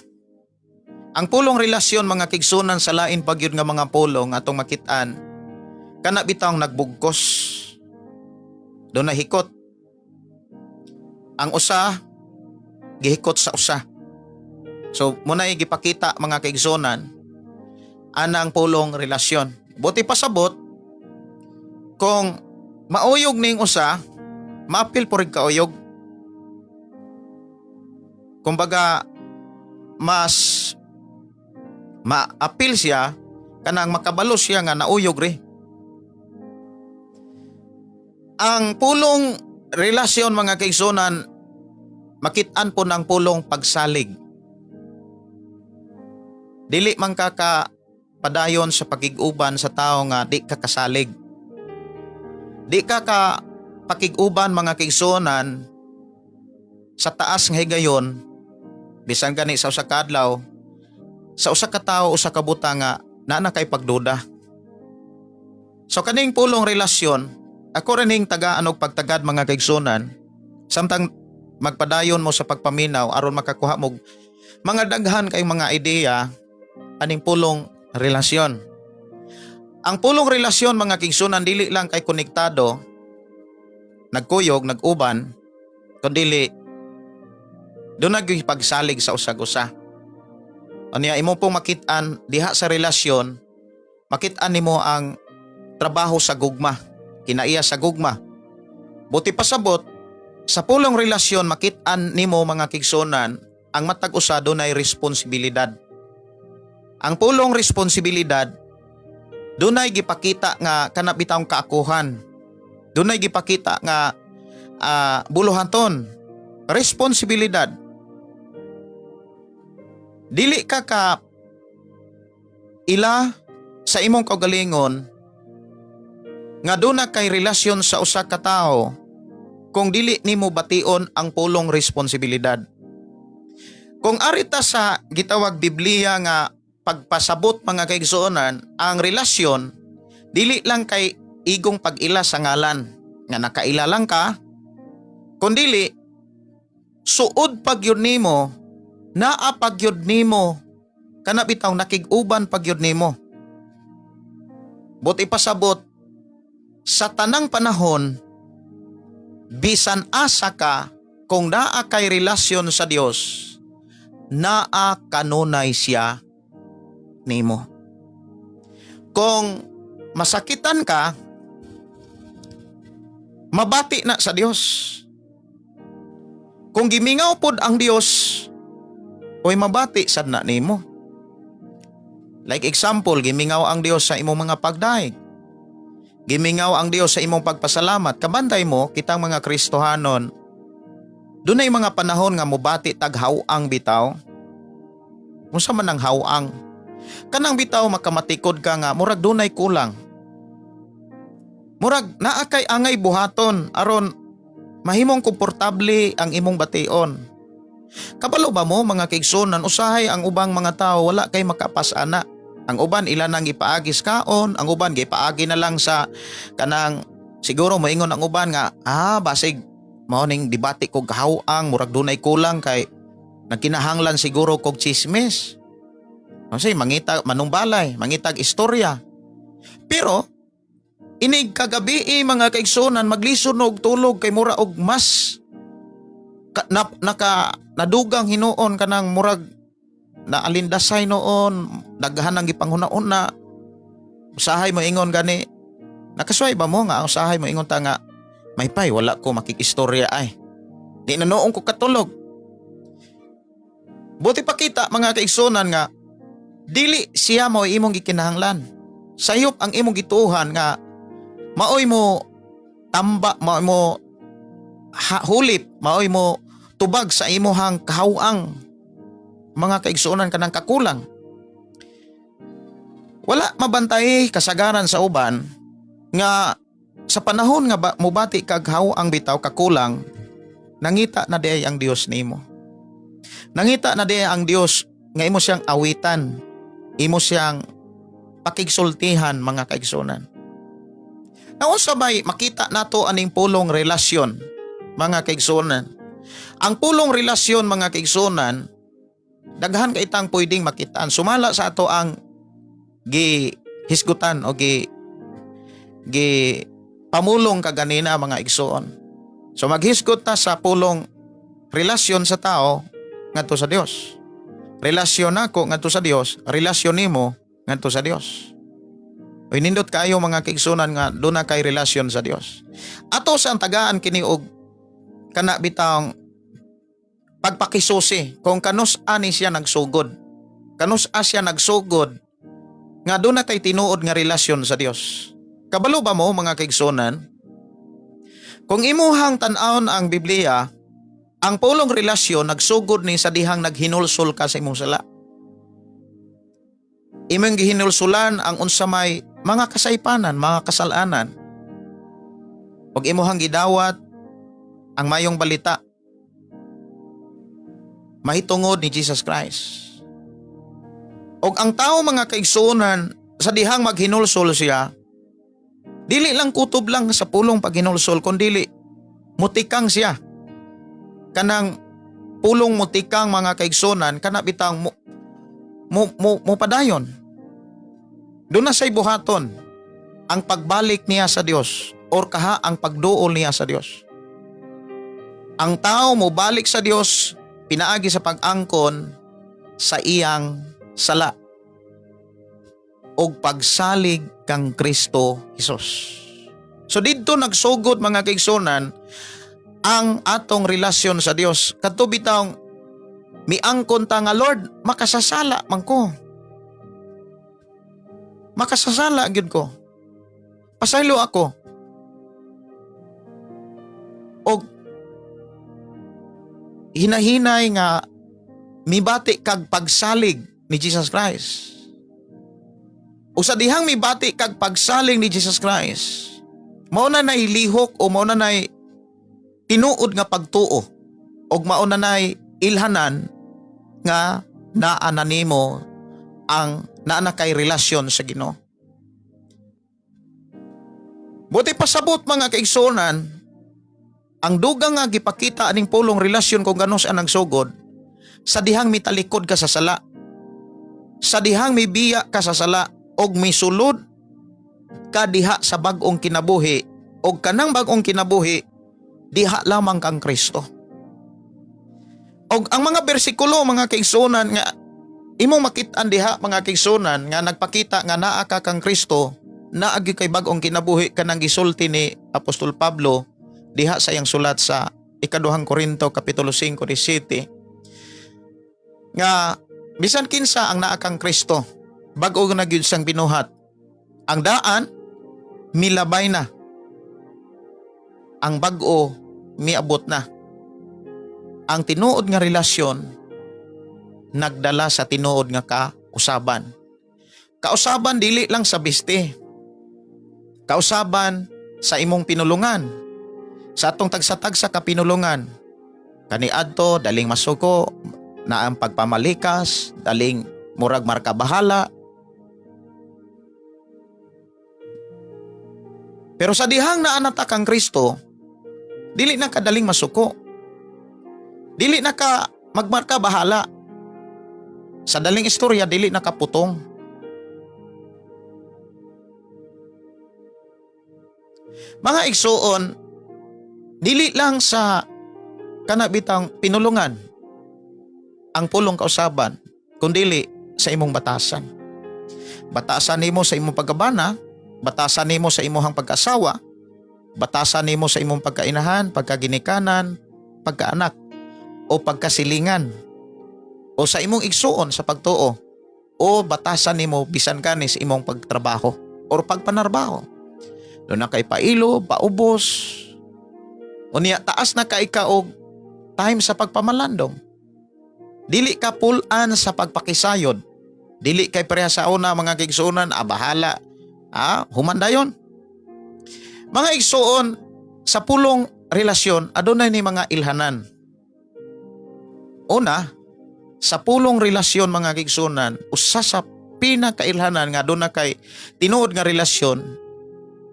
Ang pulong relasyon, mga kaigsunan, sa lain pa gyud nga mga pulong atong makit-an, kana bitawng nagbugkos. Duna hikot. Ang usa gihikot sa usa. So mao na gipakita, mga kaigsunan, anang pulong relasyon. Buot pasabot, kung mauyog ning usa, maapil po rin kauyog. Kumbaga mas maapil siya kanang makabalo siya nga nauyog ri. Ang pulong relasyon, mga kaigsunan, makit-an po ng pulong pagsalig. Dili man ka ka padayon sa pakig-uban sa tao nga di ka kasalig. Di ka ka pakig-uban, mga kaigsunan, sa taas nga higayon, bisan gani sa usa ka adlaw, sa usa ka tawo, usa ka butang nga naa na kay pagduda. So kaning pulong relasyon, ako rin ning tagaan og pagtagad, mga kaigsunan, samtang magpadayon mo sa pagpaminaw aron makakuha mo mga daghan kayong mga ideya aning pulong relasyon. Ang pulong relasyon, mga kaigsunan, dili lang kay konektado, nagkuyog, nag-uban, kundili duna gyud pagsalig sa usag-usa. Unya imo pong makit-an diha sa relasyon, makit-an nimo ang trabaho sa gugma, kinaiya sa gugma. Buot pasabot, sa pulong relasyon makit-an nimo, mga kaigsunan, ang matag usa dunay responsibilidad. Ang pulong responsibilidad, dunay gipakita nga kana bitawng kaakuhan. Dunay gipakita nga buluhaton. Responsibilidad. Dili ka ka ila sa imong kaugalingon nga duna kay relasyon sa usa ka tawo kung dili nimo bation ang pulong responsibilidad. Kung ari ta sa gitawag Biblia nga pagpasabot, mga kaigsuonan, ang relasyon dili lang kay igong pag-ila sa ngalan nga nakaila lang ka, kundili suod pagyud nimo, naa pagyud nimo kana bitaw nakig-uban pagyud nimo. Buot ipasabot, sa tanang panahon, bisan asa ka, kung naa kay relasyon sa Dios, naa kanunay siya nimo. Kung masakitan ka, mabati na sa Dios. Kung gimingaw pod ang Dios, oy, mabati sad na nimo. Like example, gimingaw ang Dios sa imong mga pagdaig. Gimingaw ang Dios sa imong pagpasalamat. Kabantay mo, kitang mga Kristohanon, dunay mga panahon nga mubati tag haw-ang bitaw. Unsa man ang haw-ang? Kanang bitaw makamatikod ka nga murag dunay kulang. Murag naa kay angay buhaton aron mahimong komportable ang imong bation. Kabalo ba mo, mga kaigsunan, usahay ang ubang mga tao wala kay makapas-ana. Ang uban ila nang ipaagi sa kaon, ang uban gipaagi na lang sa kanang siguro moingon ang uban nga basig mao ning dibati kog kahaw-ang, murag dunay kulang kay nagkinahanglan siguro kog chismis. Kasi mangita manumbalay, mangitag istorya. Pero inig kagabi, mga kaigsunan, maglisod og tulog kay mura og mas ka, na, naka nadugang hinuon, kanang murag naalindasay noon, daghan ang gipanghuna-una. Usahay mo ingon gani, nakasuway ba mo nga usahay mo ingon ta nga may pay wala ko makikistorya ay di na noon ko katulog. Buot ipakita, mga kaigsunan, nga dili siya mao imong gikinahanglan. Sayop ang imong gituohan nga maoy mo tamba, maoy mo hulip, maoy mo tubag sa imuhang kahawang, mga kaigsuonan, kanang kakulang. Wala mabantay kasagaran sa uban nga sa Sa panahon nga ba, mubati kag haw-ang bitaw, kakulang, nangita na diay ang Dios nimo. Nangita na diay ang Dios nga imo siyang awitan, imo siyang pakigsultihan, mga kaigsunan. Naunsa bay makita nato aning pulong relasyon, mga kaigsunan? Ang pulong relasyon, mga kaigsunan, daghan kay itang pwedeng makitaan sumala sa ato ang gi hisgutan o gi gi pamulong kaganina, mga igsoon. So maghisgot ta sa pulong relasyon sa tao ngadto sa Dios. Relasyon nako ngadto sa Dios, relasyon nimo ngadto sa Dios. Uy, nindot kayo, mga kaigsunan, nga duna kay relasyon sa Dios. Ato sa tagaan kini og kana bitawng pagpakisusi kung kanus ani siya nagsugod. Kanus a siya nagsugod nga duna tay tinuod nga relasyon sa Dios. Kabalo ba mo, mga kaigsunan? Kung imuhang tan-awon ang Biblia, ang pulong relasyon nagsugod ni sa dihang naghinulsol ka sa imong sala. Imong gihinulsulan ang unsa may mga kasaypanan, mga kasalanan. Ug imuhang gidawat ang mayong balita mahitungod ni Jesus Christ. Og ang tao, mga kaigsuonan, sa dihang maghinulsol siya, dili lang kutob lang sa pulong paghinulsol, kundili mutikang siya. Kanang pulong mutikang, mga kaigsuonan, kana bitang mo padayon. Duna say buhaton ang pagbalik niya sa Dios or kaha ang pagduol niya sa Dios. Ang tao mo balik sa Dios pinaagi sa pag-angkon sa iyang sala og pagsalig kang Kristo Jesus. So didto nagsugod, mga kaigsunan, ang atong relasyon sa Dios. Kadto bitawng miangkon ta nga, "Lord, makasasala man ko. Makasasala gyud ko. Pasaylo ako." Og hinahinay nga mibati kag pagsalig ni Jesus Christ. O sa dihang mibati kag pagsalig ni Jesus Christ, mao na nay lihok o mao na nay tinuod nga pagtuo og mao na nay ilhanan nga naa na nimo ang naa na kay relasyon sa Ginoo. Buot pasabot, mga kaigsuonan, ang dugang nga gipakita aning pulong relasyon kung kanus-a nagsugod, sa dihang mitalikod ka sa sala. Sa dihang mibiya ka sa sala og misulod ka diha sa bag-ong kinabuhi og kanang bag-ong kinabuhi diha lamang kang Kristo. Og ang mga bersikulo, mga kaigsuonan, nga imong makit-an diha, mga kaigsuonan, nga nagpakita nga naa ka kang Kristo, naa gyud kay bag-ong kinabuhi, kanang gisulti ni Apostol Pablo diha sa iyang sulat sa Ikaduhang Korinto kapitulo 5 17 nga bisan kinsa ang naa kang Kristo, bag-o na gyud siyang binuhat. Ang daan milabay na. Ang bag-o miabot na. Ang tinuod nga relasyon nagdala sa tinuod nga kausaban. Kausaban dili lang sa biste. Kausaban sa imong pinulungan. Sa atong tagsa-tagsa ka pinulungan. Kaniadto daling masuko, na ang pagpamalikas, daling murag markabahala. Pero sa dihang naa na ta kang Kristo, dili na ka daling masuko. Dili na ka magmarka bahala. Sa daling istorya, dili na ka putong. Mga igsuon, dili lang sa kanabitang pinulungan ang pulong kausaban, kundili sa imong batasan. Batasan nimo sa imong pagkabana, batasan nimo sa imong pagkasawa, batasan nimo sa imong pagkainahan, pagkaginikanan, pagkaanak, o pagkasilingan, o sa imong igsuon sa pagtuo, o batasan nimo bisan kani sa imong pagtrabaho or pagpanarbaho. Duna kay pailo, paubos, unya taas na kay ka og time sa pagpamalandong. Dili ka pulan sa pagpakisayod. Dili kay pareha sa una, mga kaigsuonan, ah, bahala. Ah, human dayon. Mga igsuon, sa pulong relasyon, adunay ni mga ilhanan. Una, sa pulong relasyon, mga kaigsuonan, usa sa pinakailhanan nga aduna kay tinuod nga relasyon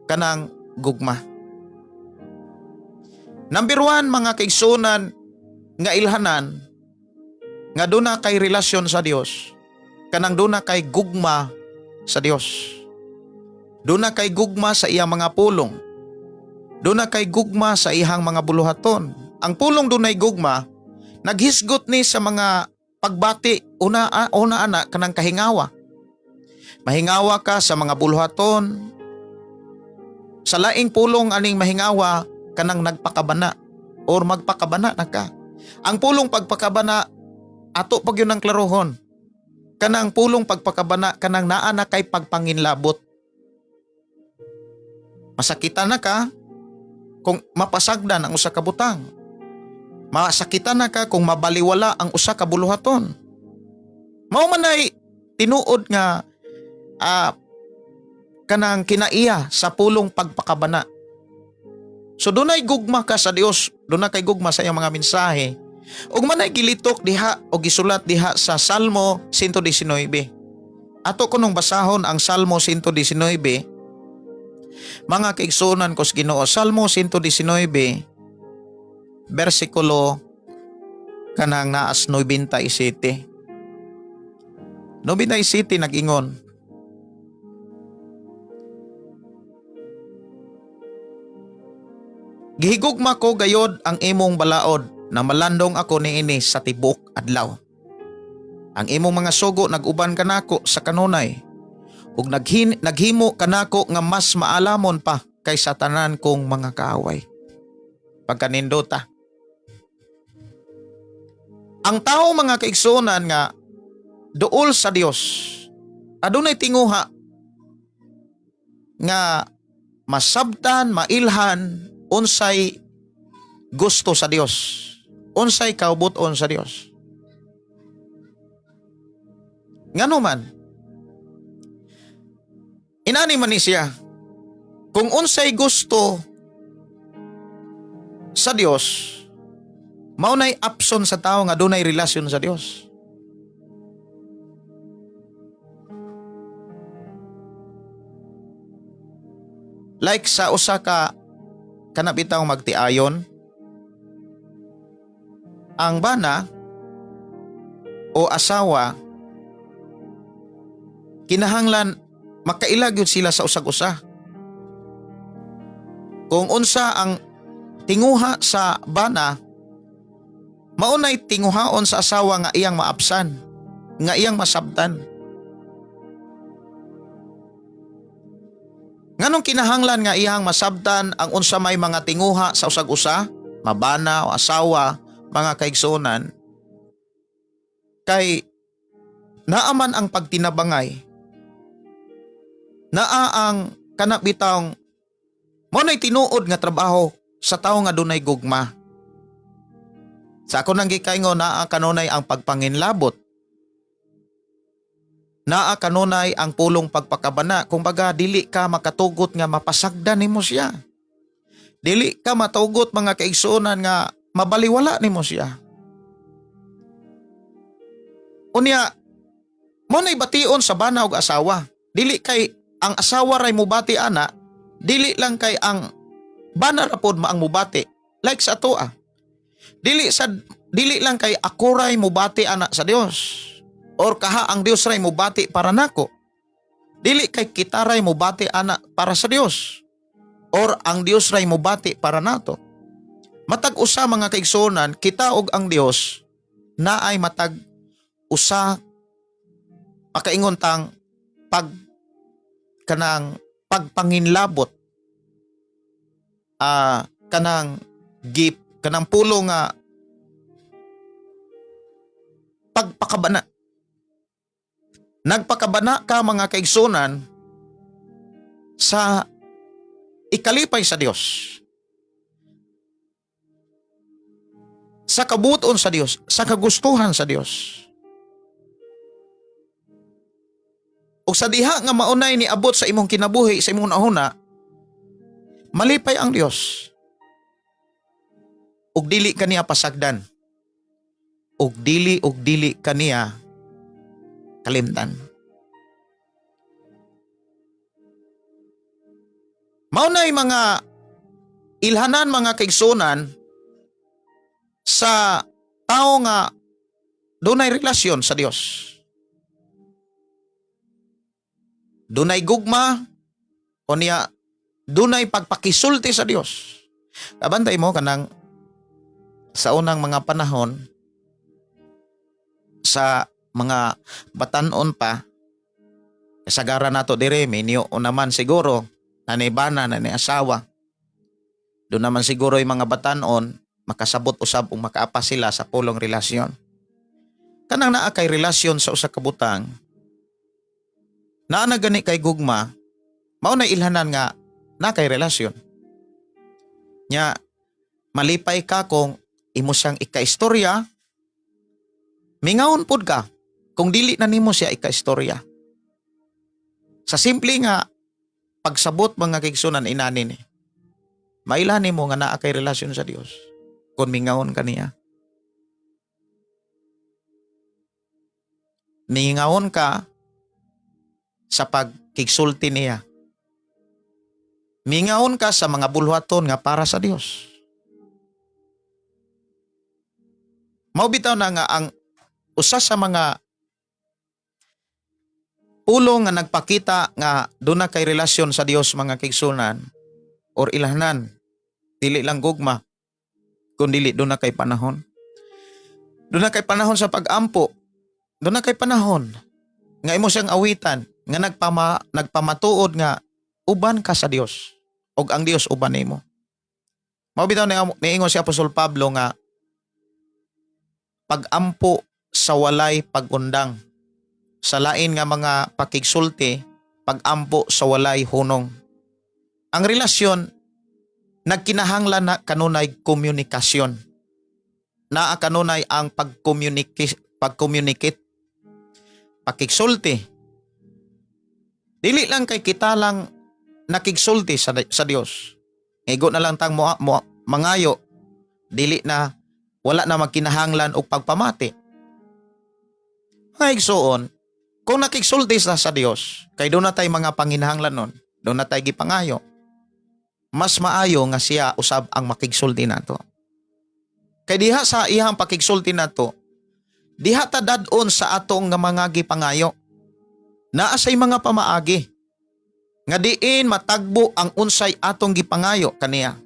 kanang gugma. Number 1, mga kaigsuonan, nga ilhanan nga duna kay relasyon sa Dios, kanang duna kay gugma sa Dios. Duna kay gugma sa iyang mga pulong. Duna kay gugma sa iyang mga buluhaton. Ang pulong dunay gugma, naghisgot ni sa mga pagbati, una ana kanang kahingawa. Mahingawa ka sa mga buluhaton. Sa laing pulong aning mahingawa kanang nagpakabana or magpakabana na ka. Ang pulong pagpakabana ato pag yun ang klarohon. Kanang pulong pagpakabana kanang naa na kay pagpanginlabot. Masakitan na ka kung mapasagdan ang usa ka butang. Masakitan na ka kung mabaliwala ang usa ka buluhaton. Mao man ay tinuod nga kanang kinaiya sa pulong pagpakabana. So dunay gugma ka sa Dios, dunay kay gugma sa iyang mga mensahe. Ug manay gilitok diha o gisulat diha sa Salmo 119. Ato kunong basahon ang Salmo 119. Mga kaigsuonan ko sa Ginoo, Salmo 119 bersikulo kanang naas 97. 97 nag-ingon, gihigugma ko gayod ang imong balaod na malandong ako niini sa tibok adlaw. Ang imong mga sugo nag-uban kanako sa kanunay ug naghimo kanako nga mas maalamon pa kaysa tanan kong mga kaaway. Pagkanindota. Ang tao, mga kaigsuonan, nga duol sa Dios, adunay tinguha nga masabtan, mailhan unsay gusto sa Dios, unsay kaubuton sa Dios. Ngano man inani man ni siya, kung unsay gusto sa Dios, mao nay option sa tao nga dunay relasyon sa Dios. Like sa usa ka kana bitaw magtiayon, ang bana o asawa kinahanglan makaila gyud sila sa usag-usa. Kung unsa ang tinguha sa bana, maunay tinguhaon sa asawa nga iyang maapsan, nga iyang masabtan. Nganong kinahanglan nga iyang masabtan ang unsa may mga tinguha sa usag-usa, mabana o asawa, mga kaigsuonan? Kay naaman ang pagtinabangay, naa ang kana bitawng mao nay tinuod nga trabaho sa tawo nga dunay gugma. Sa ako nang gikaingon, naa kanunay ang pagpanginlabot. Naa kanunay ang pulong pagpakabana. Kumbaga dili ka makatugot nga mapasagdan nimo siya. Dili ka matugot, mga kaigsuonan, nga mabaliwala nimo siya. Unya, mao nay bation sa bana og asawa. Dili kay ang asawa ray mubati ana, dili lang kay ang bana ra pod maang mubati. Like sa atoa. Dili lang kay ako ray mubati ana sa Dios or kaha ang Dios ray mubati para nako. Dili kay kita ray mubati ana para sa Dios or ang Dios ray mubati para nato. Matag usa, mga kaigsuonan, kita og ang Dios naay matag usa makaingon tang pag kanang pagpanginlabot, kanang gip kanang pulo nga pagpakabana. Nagpakabana ka, mga kaigsunan, sa ikalipay sa Dios, sa kabuton sa Dios, sa kagustuhan sa Dios. Ug sa diha nga maunay ni abot sa imong kinabuhi, sa imong nahuna, Malipay ang Dios. Ug dili kaniya pasagdan. Ug dili kaniya kalimtan. Mao na'y mga ilhanan, mga kaigsunan, sa tao nga dunay relasyon sa Dios. Dunay gugma o niya dunay pagpakisulti sa Dios. Kabantay mo kanang sa unang mga panahon, sa mga batanon pa, kasagaran nato dire minyo naman siguro nanay bana, nanay asawa. Doon naman siguro yung mga batanon makasabot usab ug makaapa sila sa pulong relasyon. Kanang naa kay relasyon sa usa ka butang, naa na gani kay gugma, mao na ilhanan nga naa kay relasyon. Nya malipay ka kung imo siyang ikaistorya, mingawon pud ka kung dili na nimo siya ikaistorya. Sa simple nga pagsabot, mga kaigsunan, inani ni, mailhan nimo nga naa kay relasyon sa Dios kung mingawon kaniya. Mingawon ka sa pagkigsulti niya. Mingawon ka sa mga bulhaton nga para sa Dios. Mao bitaw na nga ang usa sa mga pulong nga nagpakita nga duna kay relasyon sa Dios, mga kaigsunan, or ilhanan, dili lang gugma kun dili duna kay panahon. Duna kay panahon sa pag-ampo. Duna kay panahon nga imo siyang awitan nga nagpamatuod nga uban ka sa Dios ug ang Dios uban nimo. Mao bitaw ni niingon si Apostol Pablo nga pag-ampo sa walay pagundang. Sa lain nga mga pakigsulti, pag-ampo sa walay hunong. Ang relasyon nagkinahanglan na kanunay komunikasyon. Naa kanunay ang pag-communicate, pakigsulti. Dili lang kay kita lang nakigsulti sa Dios. Igo na lang tang mo, mangayo, dili na wala na magkinahanglan og pagpamati. Mga igsuon, kung nakigsulti sa Dios, kay doon na tay mga panginahanglan nun, doon na tay gipangayo, mas maayo nga siya usab ang makigsulti nato. Kay diha sa iyang pakigsulti nato, diha ta dad-on sa atong nga mga gipangayo. Naa say mga pamaagi nga diin matagbo ang unsay atong gipangayo kaniya.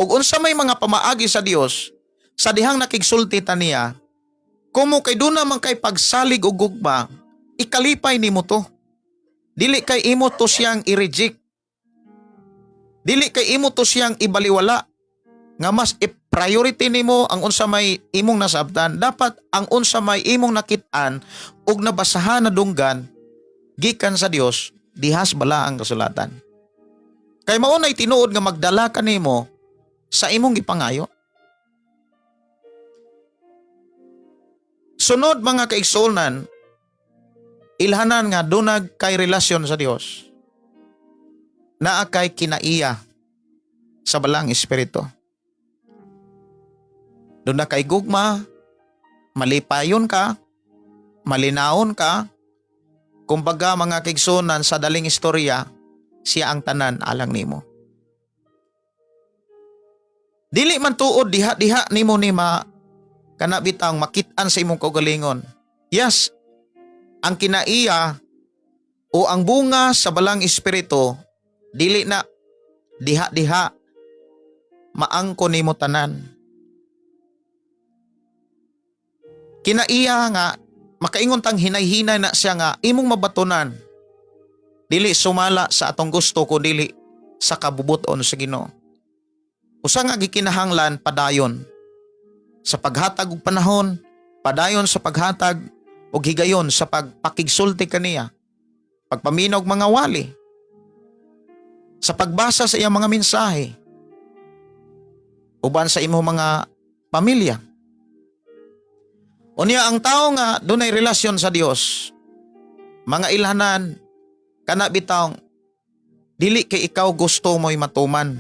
Ug unsa may mga pamaagi sa Dios sa dihang nakigsulti ta niya, kumo kay duna man kay pagsalig og gugma, ikalipay nimo to. Dili kay imo to siyang i-reject. Dili kay imo to siyang ibaliwala nga mas i-priority nimo ang unsa may imong nasabtan. Dapat ang unsa may imong nakit-an ug nabasahan na dunggan gikan sa Dios dihas bala ang kasulatan. Kay mao nay tinuod nga magdala kanimo sa imong gipangayo. Sunod, mga kaigsuonan, ilhanan nga dunag kay relasyon sa Dios. Naa kay kinaiya sa balang espiritu. Duna kay gugma, malipayon ka, malinaon ka. Kumbaga, mga kaigsuonan, sa daling istorya, siya ang tanan alang nimo. Dili man tuod diha-diha nimo ni ma kana bitang makit-an sa imong kaugalingon. Yes, ang kinaiya o ang bunga sa balang espiritu dili na diha-diha maangko nimo tanan. Kinaiya nga makaingon tang hinay-hinay na siya nga imong mabatunan. Dili sumala sa atong gusto kun dili sa kabubuton sa Ginoo. Usa nga gikinahanglan, padayon sa paghatag og panahon, padayon sa paghatag og higayon sa pagpakigsulti kaniya, pagpaminaw og mga wali, sa pagbasa sa iyang mga mensahe, uban sa imong mga pamilya. Unya ang tao nga dunay relasyon sa Dios, mga ilhanan, kana bitawng Dili kay ikaw gusto mo'y matuman.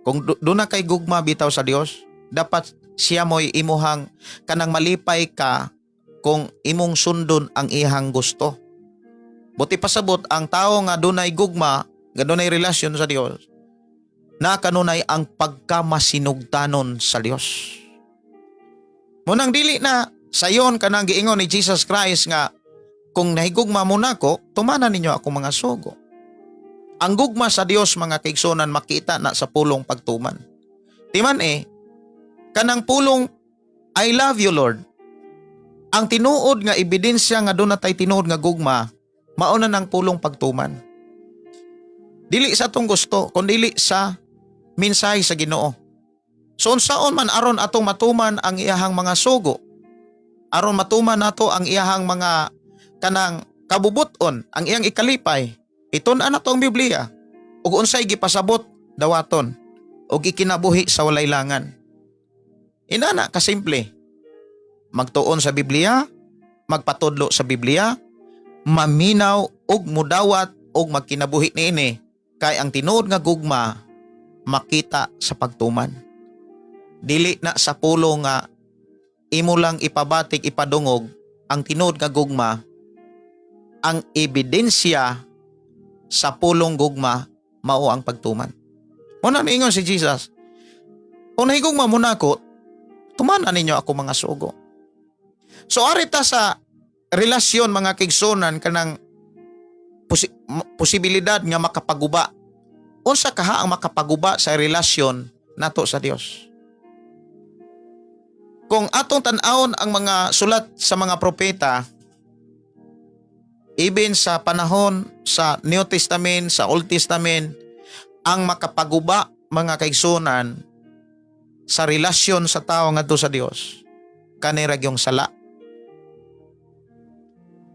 Kung duna kay gugma bitaw sa Dios, dapat siya mo'y imuhang kanang malipay ka kung imong sundon ang iyang gusto. Buot pasabot, ang tao nga dunay gugma, nga dunay relasyon sa Dios, na kanunay ang pagkamasinugtanon sa Dios. Munang dili na sayon kanang giingon ni Jesus Christ nga kung nahigugma mo nako, tumanan ninyo akong mga sugo. Ang gugma sa Dios, mga kaigsunan, makita na sa pulong pagtuman. Timan eh, kanang pulong "I love you, Lord." Ang tinuod nga ebidensya nga duna tay tinuod nga gugma, mao na ng pulong pagtuman. Dili sa atong gusto, kun dili sa mensahe sa Ginoo. So unsaon man aron atong matuman ang iyahang mga sugo? Aron matuman nato ang iyahang mga kanang kabubuton, ang iyang ikalipay. Itun-an nato ang Biblia. Ug unsay gipasabot, dawaton ug ikinabuhi sa walay langan. Inana kasimple. Magtuon sa Biblia, magpatudlo sa Biblia, maminaw ug mudawat ug magkinabuhi niini kay ang tinuod nga gugma makita sa pagtuman. Dili na sa pulong nga imo lang ipabatik, ipadungog ang tinuod nga gugma. Ang ebidensya sa pulong gugma mao ang pagtuman. Mao na miingon si Jesus, "Kung nahigugma mo nako, tumanan ninyo ako mga sugo." So ari ta sa relasyon, mga kaigsunan, kanang posibilidad nga makapaguba. Unsa kaha ang makapaguba sa relasyon nato sa Dios? Kung atong tan-awon ang mga sulat sa mga propeta, even sa panahon sa New Testament, sa Old Testament, ang makapaguba, mga kaigsunan, sa relasyon sa tao ngadto sa Dios, kani ra gyung sala.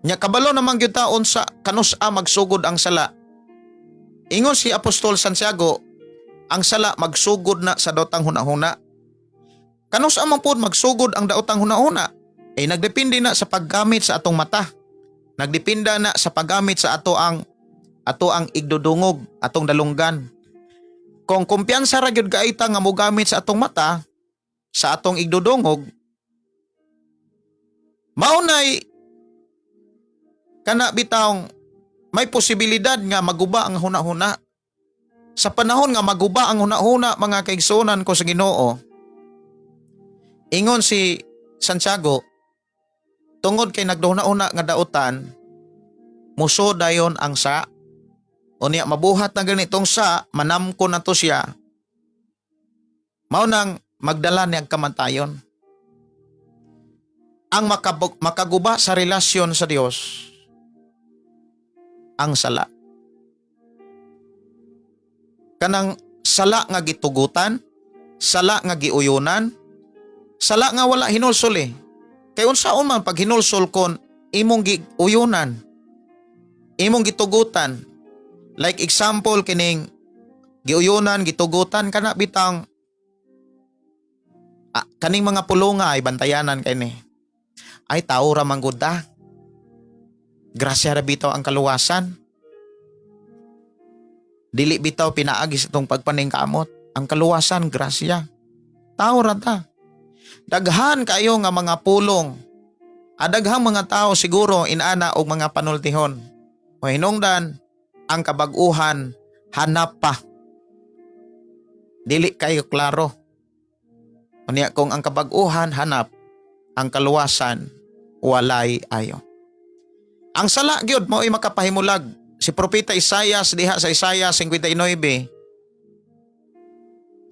Nya kabalo naman gyud ta unsa kanus-a magsugod ang sala. Ingon si Apostol Santiago, ang sala magsugod na sa daotang hunahuna. Kanus-a man pod magsugod ang daotang hunahuna? Eh nagdepende na sa paggamit sa atong mata. Nagdepende na sa paggamit sa ato ang igdudungog, atong dalunggan. Kung kumpiyansa ra gyud kaayo ta nga mogamit sa atong mata, sa atong igdudungog, mao nay kana bitawng may posibilidad nga maguba ang hunahuna. Sa panahon nga maguba ang hunahuna, mga kaigsunan ko sa Ginoo, ingon si Santiago, tungod kay nagdahuna-huna nga dautan, muso dayon ang sa. Unya mabuhat na ganitong sa, manamko na to siya. Mao nang magdala niyang kamantayon. Ang makaguba sa relasyon sa Dios, ang sala. Kanang sala nga gitugutan, sala nga giuyunan, sala nga wala hinulsol eh. Kay unsaon man pag hinulsol kon imong giuyunan, imong gitugutan? Like example kining giuyunan, gitugutan kana bitang kaning mga pulonga ay bantayanan kay ni. Ay, tao ra man gud ta. Grasya ra bitaw ang kaluwasan. Dili bitaw pinaagi sa itong pagpaningkamot. Ang kaluwasan, grasya. Tao ra ta. Daghan kayo nga mga pulong. Adaghang mga tao siguro inana og mga panultihon. O hinungdan, ang kabag-uhan hanap pa. Dili kayo klaro. Unya kung ang kabag-uhan hanap, ang kaluwasan walay ayo. Ang sala gyud mao'y makapahimulag. Si Propeta Isayas diha sa Isaiah 59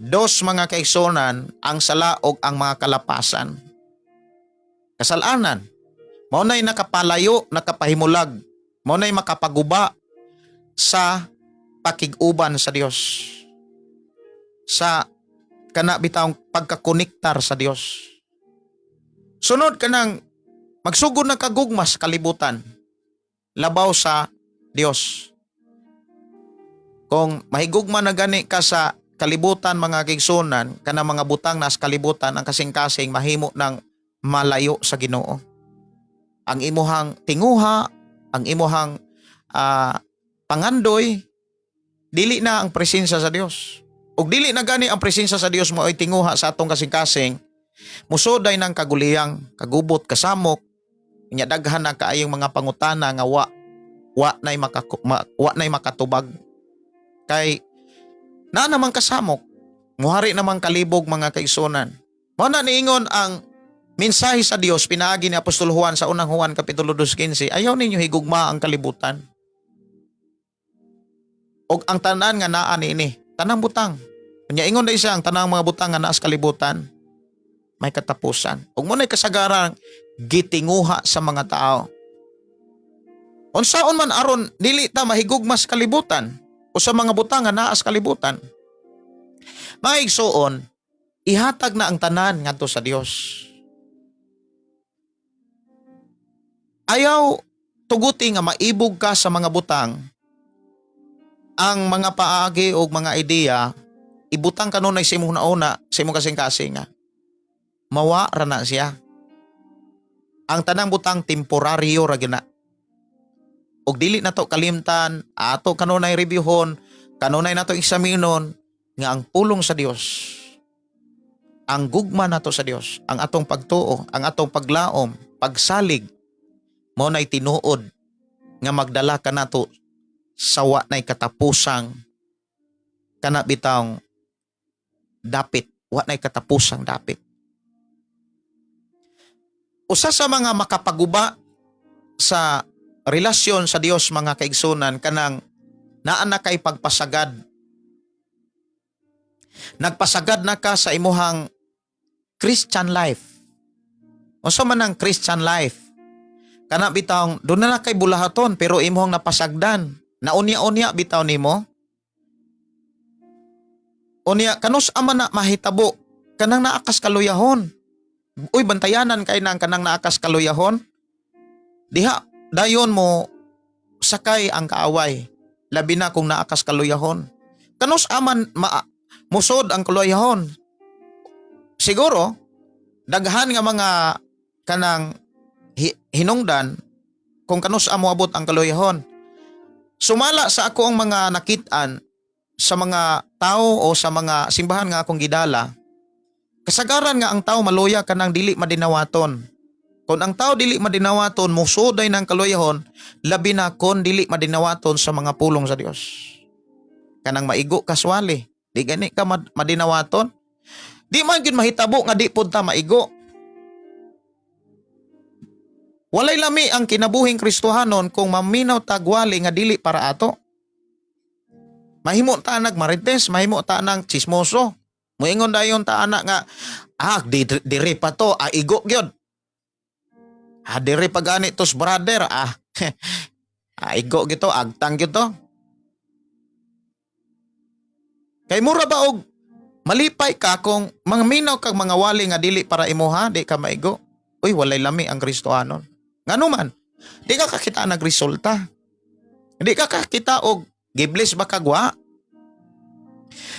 dos, mga kaigsunan, ang sala og ang mga kalapasan. Kasalanan. Mao na'y nakapalayo, nakapahimulag. Mao na'y makapaguba sa pakig-uban sa Dios. Sa kana bitawng pagkakonektar sa Dios. Sunod, kanang magsugod na kagugma sa kalibutan labaw sa Dios. Kung mahigugma na gani ka sa kalibutan, mga kaigsunan, kana mga butang nas kalibutan, ang kasing-kasing mahimo ng malayo sa Ginoo. Ang imuhang tinguha, ang imuhang pangandoy Dili na ang presensya sa Dios. Ug dili na gani ang presensya sa Dios mo ay tinguha sa atong kasing-kasing. Musuday ng kaguliyang, kagubot, kasamok, nya daghan na kaayong mga pangutana nga wa nay makatubag. Kay naa naman kasamok, muhari naman kalibog, mga kaigsunan. Mao na niingon ang mensahe sa Dios pinaagi ni Apostol Juan sa Unang Juan kapitulo 2:15, "Ayaw ninyo higugma ang kalibutan og ang tanan nga naa niini," tanang butang. Unya ingon na siya, ang tanang mga butang nga naa sa kalibutan may katapusan. Ug mao nay kasagaran gitinguha sa mga tao. Unsaon man aron dili ta mahigugma sa kalibutan o sa mga butang nga naa sa kalibutan? Mga igsuon, ihatag na ang tanan ngadto sa Dios. Ayaw tuguti nga maibog ka sa mga butang, ang mga paagi o mga ideya, ibutang kanunay sa imong nauna, sa imong kasing-kasing nga. Mawa ra na siya. Ang tanang butang temporaryo ra gyud na. Og dili na to kalimtan, ato kanunay reviewhon, kanunay nato eksaminon nga ang pulong sa Dios, ang gugma nato sa Dios, ang atong pagtuo, ang atong paglaom, pagsalig, mao nay tinuod nga magdala ka nato sa wa nay katapusang kana bitawng dapit, wa nay katapusang dapit. Usa sa mga makapaguba sa relasyon sa Dios, mga kaigsunan, kanang naa na kay pagpasagad. Nagpasagad na ka sa imuhang Christian life. Unsa man ang Christian life? Kana bitawng duna na kay bulahaton pero imuhang napasagdan. Naunya-unya bitaw nimo. Unya kanus ama na mahitabo kanang naa kas kaluyahon? Uy, bantayanan kay nang kanang naa kas kaluyahon. Diha dayon mo sakay ang kaaway. Labi na kung naa kas kaluyahon. Kanus aman ma musod ang kaluyahon? Siguro daghan nga mga kanang hinungdan kung kanus moabot ang kaluyahon. Sumala sa ako ang mga nakit-an sa mga tao o sa mga simbahan nga akong gidala, kasagaran nga ang tao maluya kanang dili madinawaton. Kung ang tao dili madinawaton, musuday ng kaluyahon, labi na kon dili madinawaton sa mga pulong sa Dios. Kanang maigo kaswali, di gani ka madinawaton. Di man gyud mahitabo nga di pud ta maigo. Walay lami ang kinabuhing Kristohanon kung maminaw tagwali nga dili para ato. Mahimo ta nag marites, mahimo ta nang chismoso. Moingon dayon ta ana nga ah, diri pa to, ah, igo gyud. Ah, diri pa gani tos brother, ah. Ah, igo gyud to, agtang gyud to. Kay mura ba og malipay ka kung mga minaw kag mga wali nga dili para imuha, di ka maigo? Uy, walay lami ang Kristohanon. Ngano man, di ka kakita nagresulta. Di ka kakita og gibless ba kagwa.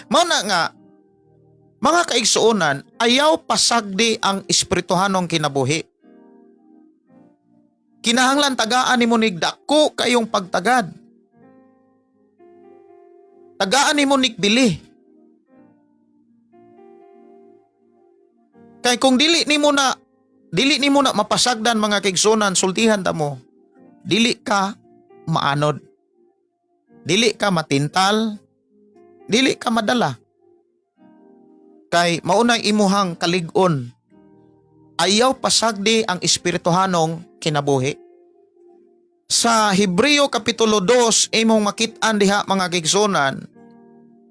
Mao na nga, mga kaigsuonan, ayaw pasagdi ang espirituhanong kinabuhi. Kinahanglan tagaan nimo nig dako kayong pagtagad. Tagaan nimo nig bili. Kay kung dili nimo na mapasagdan, mga kaigsuonan, sultihan ta mo, dili ka maanod. Dili ka matintal, dili ka madala. Kay maunay imuhang kalig-on. Ayaw pasagdi ang espirituhanong kinabuhi. Sa Hebreo Kapitulo 2, imong makit-an diha, mga kaigsuonan,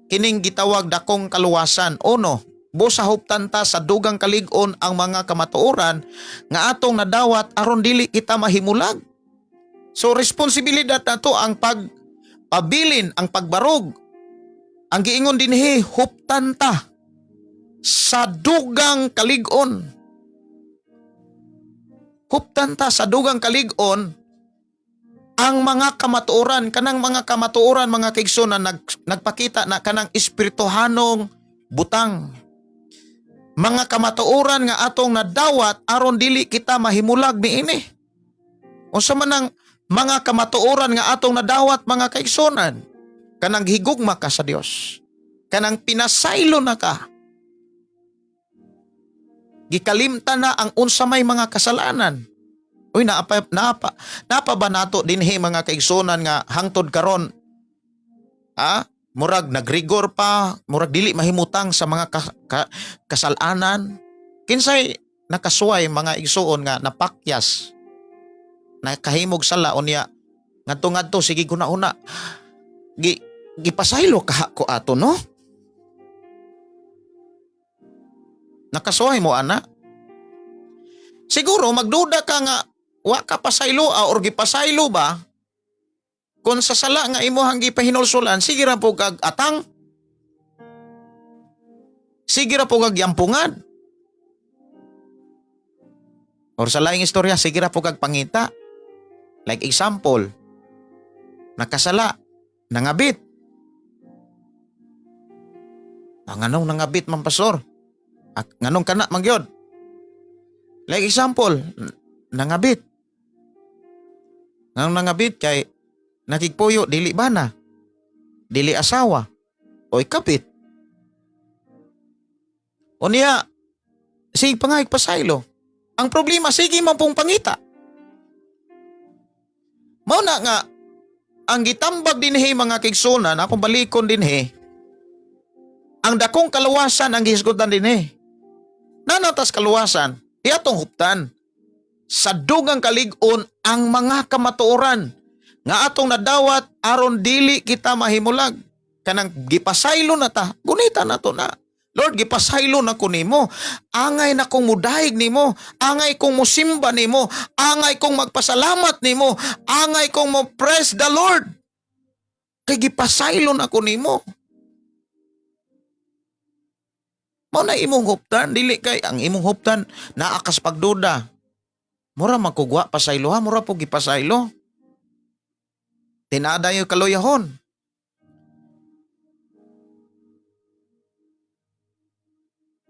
kining gitawag dakong kaluwasan. Uno, busa huptan ta sa dugang kalig-on ang mga kamatuoran nga atong nadawat aron dili kita mahimulag. So responsibilidad nato ang pagpabilin, ang pagbarog. Ang giingon dinhi, huptan ta sa dugang kalig-on. Huptan ta sa dugang kalig-on ang mga kamatuoran, kanang mga kamatuoran, mga kaigsoon, na nagpakita na kanang espirituhanong butang. Mga kamatuoran nga atong nadawat aron dili kita mahimulag niini. Unsa man ang mga kamatuoran nga atong nadawat, mga kaigsunan? Kanang higugma ka sa Dios. Kanang pinasaylo na ka. Gikalimtan na ang unsa may mga kasalanan. Uy, naapa ba nato dinhi, mga kaigsunan, nga hangtod karon, ah, murag nagrigor pa, murag dili mahimutang sa mga kasalanan? Kinsay nakasuway, mga igsuon, nga napakyas, nakahimog sala, unya ngadto ngadto sige guna-una, gipasaylo ka ko ato, no? Nakasuway mo ana? Siguro magduda ka nga wa ka pasaylo or gipasaylo ba kung sa sala nga imuhang gipahinulsulan, sige ra po kag atang, sige ra po kag yampungan, or sa laing istorya, sige ra po kag pangita. Like example, nakasala, nangabit. Ang anong nangabit man, pastor? Nganong kana man gyud? Like example, nangabit. Nganong nangabit? Kay nakigpuyo dili bana, dili asawa, o ikapit. Unya, sige pa nga pasaylo. Ang problema, sige man pong pangita. Mao na nga, ang gitambag dinhi, mga kaigsunan, akong balikon dinhi, ang dakong kaluwasan ang gihisgutan dinhi. Nanatas kaluwasan, di atong huptan. Sa dugang kalig-on ang mga kamatuoran nga atong nadawat aron dili kita mahimulag. Kanang gipasaylo na ta, gunita na to na. Lord, gipasaylo na ko nimo. Angay na kong mudayeg nimo, angay kong musimba nimo, angay kong magpasalamat nimo, angay kong mo praise the Lord. Kay gipasaylo na ko nimo. Mao na imong huptan, dili kay ang imong huptan naa kas pagduda. Mura magkugwa pasaylo ha, mura po gipasaylo. Tinada yung kaluyahon.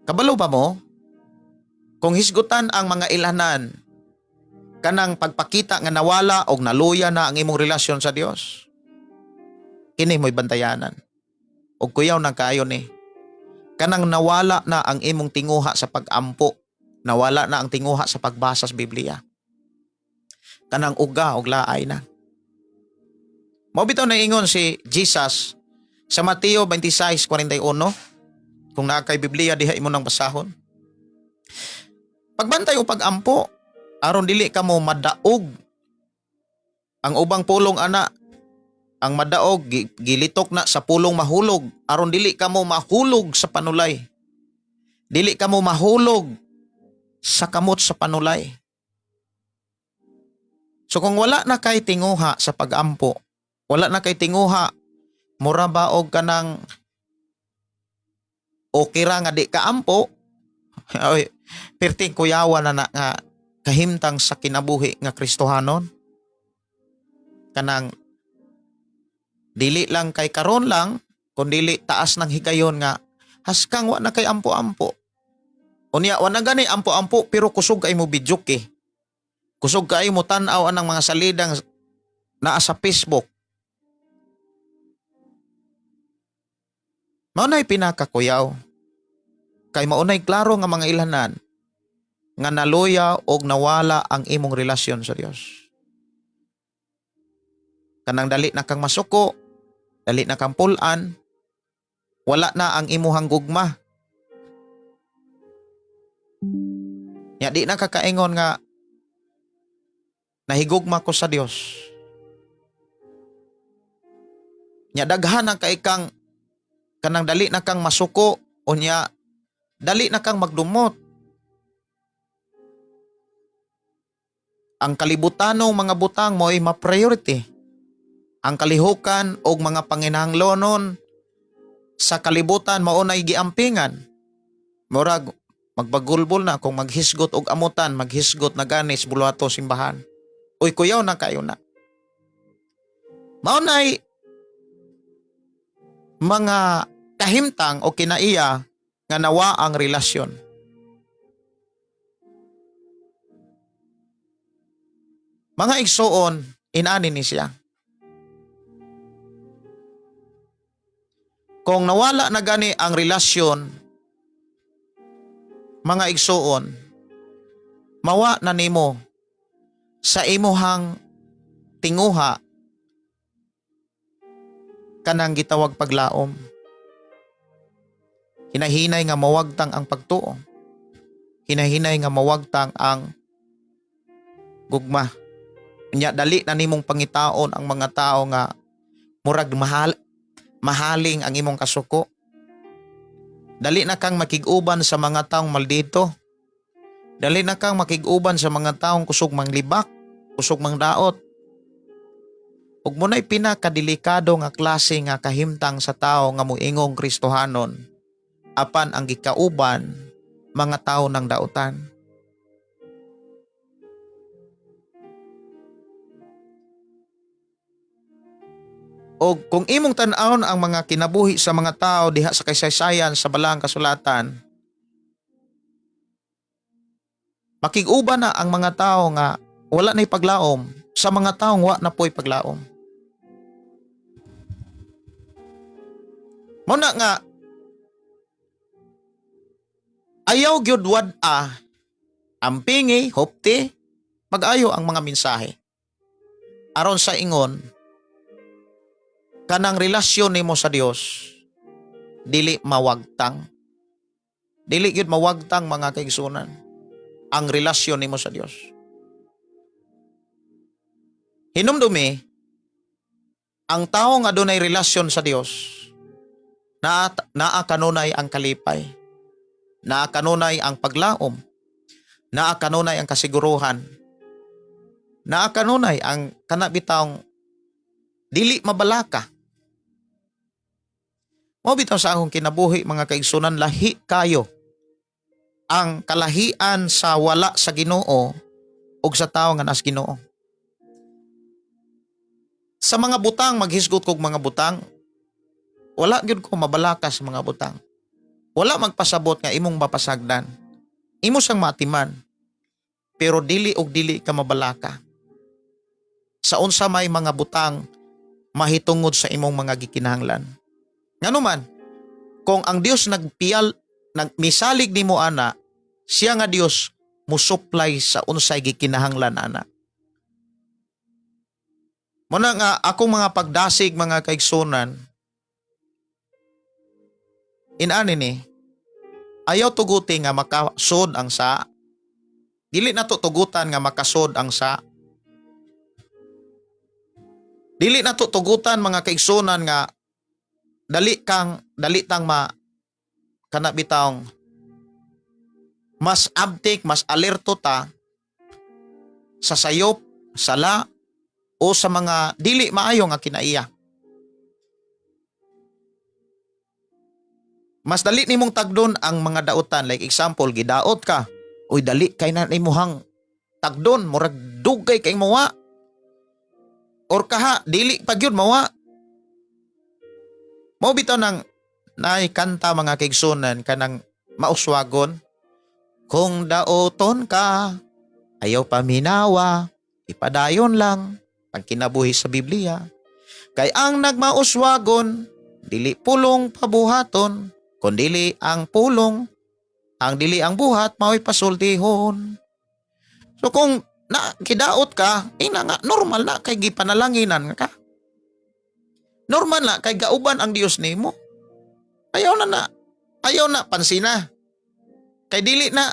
Kabalo ba mo? Kung hisgutan ang mga ilanan, kanang pagpakita nga nawala og naluya na ang imong relasyon sa Dios, kini mo'y bantayanan. Og kuyaw nang kaayo ni. Kanang nawala na ang imong tinguha sa pag-ampo, nawala na ang tinguha sa pagbasa sa Biblia. Kanang uga og laay na. Mao bitaw na ingon si Jesus sa Mateo 26:41. Kung naa kay Biblia diha, imo nang basahon. Pagbantay o pag-ampo aron dili ka mo madaog. Ang ubang pulong ana, ang madaog gilitok na sa pulong mahulog, aron dili ka mo mahulog sa panulay. Dili ka mo mahulog sa kamot sa panulay. So kung wala na kay tinguha sa pag-ampo, wala na kay tinguha, mura ba og kanang okay ra nga di ka ampo, oy, perting kuyawa na na nga kahimtang sa kinabuhi nga Kristohanon. Kanang dili lang kay karon lang, kun dili taas ng higayon nga haskang wa na kay ampo-ampo. Unya wa na gani ampo-ampo pero kusog kay mo videoke. Kusog kay mo tan-aw anang mga salidang naa sa Facebook. Mao na'y pinakakuyaw. Kay maunay klaro nga mga ilanan nga naluya og nawala ang imong relasyon sa Dios. Kanang dali na kang masuko, dali na kang pulan, wala na ang imuhang gugma. Nya di na kakaingon nga nahigugma ko sa Dios. Nya daghan ang kaikang kanang dali na kang masuko, unya dali na kang magdumot. Ang kalibutanong mga butang mo ay ma-priority. Ang kalihukan og mga panginahanglonon sa kalibutan mao nay giampingan. Murag magbagulbol na kung maghisgot og amutan, maghisgot na ganis buluhato simbahan. Uy, kuyaw na kayo na. Mao nay mga kahimtang o kinaiya nga nawa ang relasyon. Mga igsuon, inani ni siya. Kung nawala na gani ang relasyon, mga igsuon, mawa na nimo sa imuhang tinguha kanang gitawag paglaom. Hinahinay nga mawagtang ang pagtuo. Hinahinay nga mawagtang ang gugma. Nya dali na nimong pangitaon ang mga tao nga murag mahal mahaling ang imong kasuko. Dali na kang makig-uban sa mga taong maldito. Dali na kang makig-uban sa mga taong kusog manglibak, kusog mangdaot. Ug mo na'y pinakadelikado nga klase nga kahimtang sa tao nga moingong Kristohanon, apan ang gikauban mga tao ng dautan. O kung imong tan-awon ang mga kinabuhi sa mga tao diha sa kasaysayan sa Balaang Kasulatan, makig-uban na ang mga tao nga wala na'y paglaom sa mga taong wa na po'y paglaom. Mao na nga ayaw gyud wad-a ampingi, hopti, mag-ayo ang mga mensahe. Aron sa ingon, kanang relasyon nimo sa Dios dili mawagtang. Dili gyud mawagtang, mga kaigsunan, ang relasyon nimo sa Dios. Hinumdumi, ang tao nga dunay relasyon sa Dios, naa, naa kanunay ang kalipay, naa kanunay ang paglaom, naa kanunay ang kasiguruhan, naa kanunay ang kana bitawng dili mabalaka. Mao bitaw sa akong kinabuhi, mga kaigsunan, lahi kayo ang kalahian sa wala sa Ginoo ug sa tawo nga nas Ginoo. Sa mga butang, maghisgot kog mga butang, wala gyud ko mabalaka sa mga butang. Wala magpasabot nga imong mapasagdan. Imo sang maatiman. Pero dili og dili ka mabalaka sa unsa may mga butang mahitungod sa imong mga gikinahanglan. Ngano man, kung ang Dios nagpiyal nagmisalig nimo ana, siya nga Dios musupply sa unsay gikinahanglan ana. Muna nga akong mga pagdasig, mga kaigsunan, inani ni ayaw tuguti nga makasod ang sa, dili na to tugutan nga makasod ang sa, dili na to tugutan, mga kaigsunan, nga dali tang ma kana bitawng mas abtik, mas alerto ta sa sayop, sala o sa mga dili maayo nga kinaiya. Mas dali nimong tagdon ang mga dautan, like example, gidaot ka. Uy, dali kay na nimuhang tagdon, murag dugay kay mawa. Or kaha dili pa gyud mawa. Mao bitaw nang naay kanta, mga kaigsunan, kanang mauswagon. Kung daoton ka, ayaw paminawa, ipadayon lang ang kinabuhi sa Biblia. Kay ang nagmauswagon, dili pulong pabuhaton, kun dili ang pulong, ang dili ang buhat, mao'y pasultihon. So kung na kidaot ka, ina nga normal na kay gipanalanginan ka. Normal na kay gauban ang Dios nimo. Ayaw na na. Ayaw na pansina. Kay dili na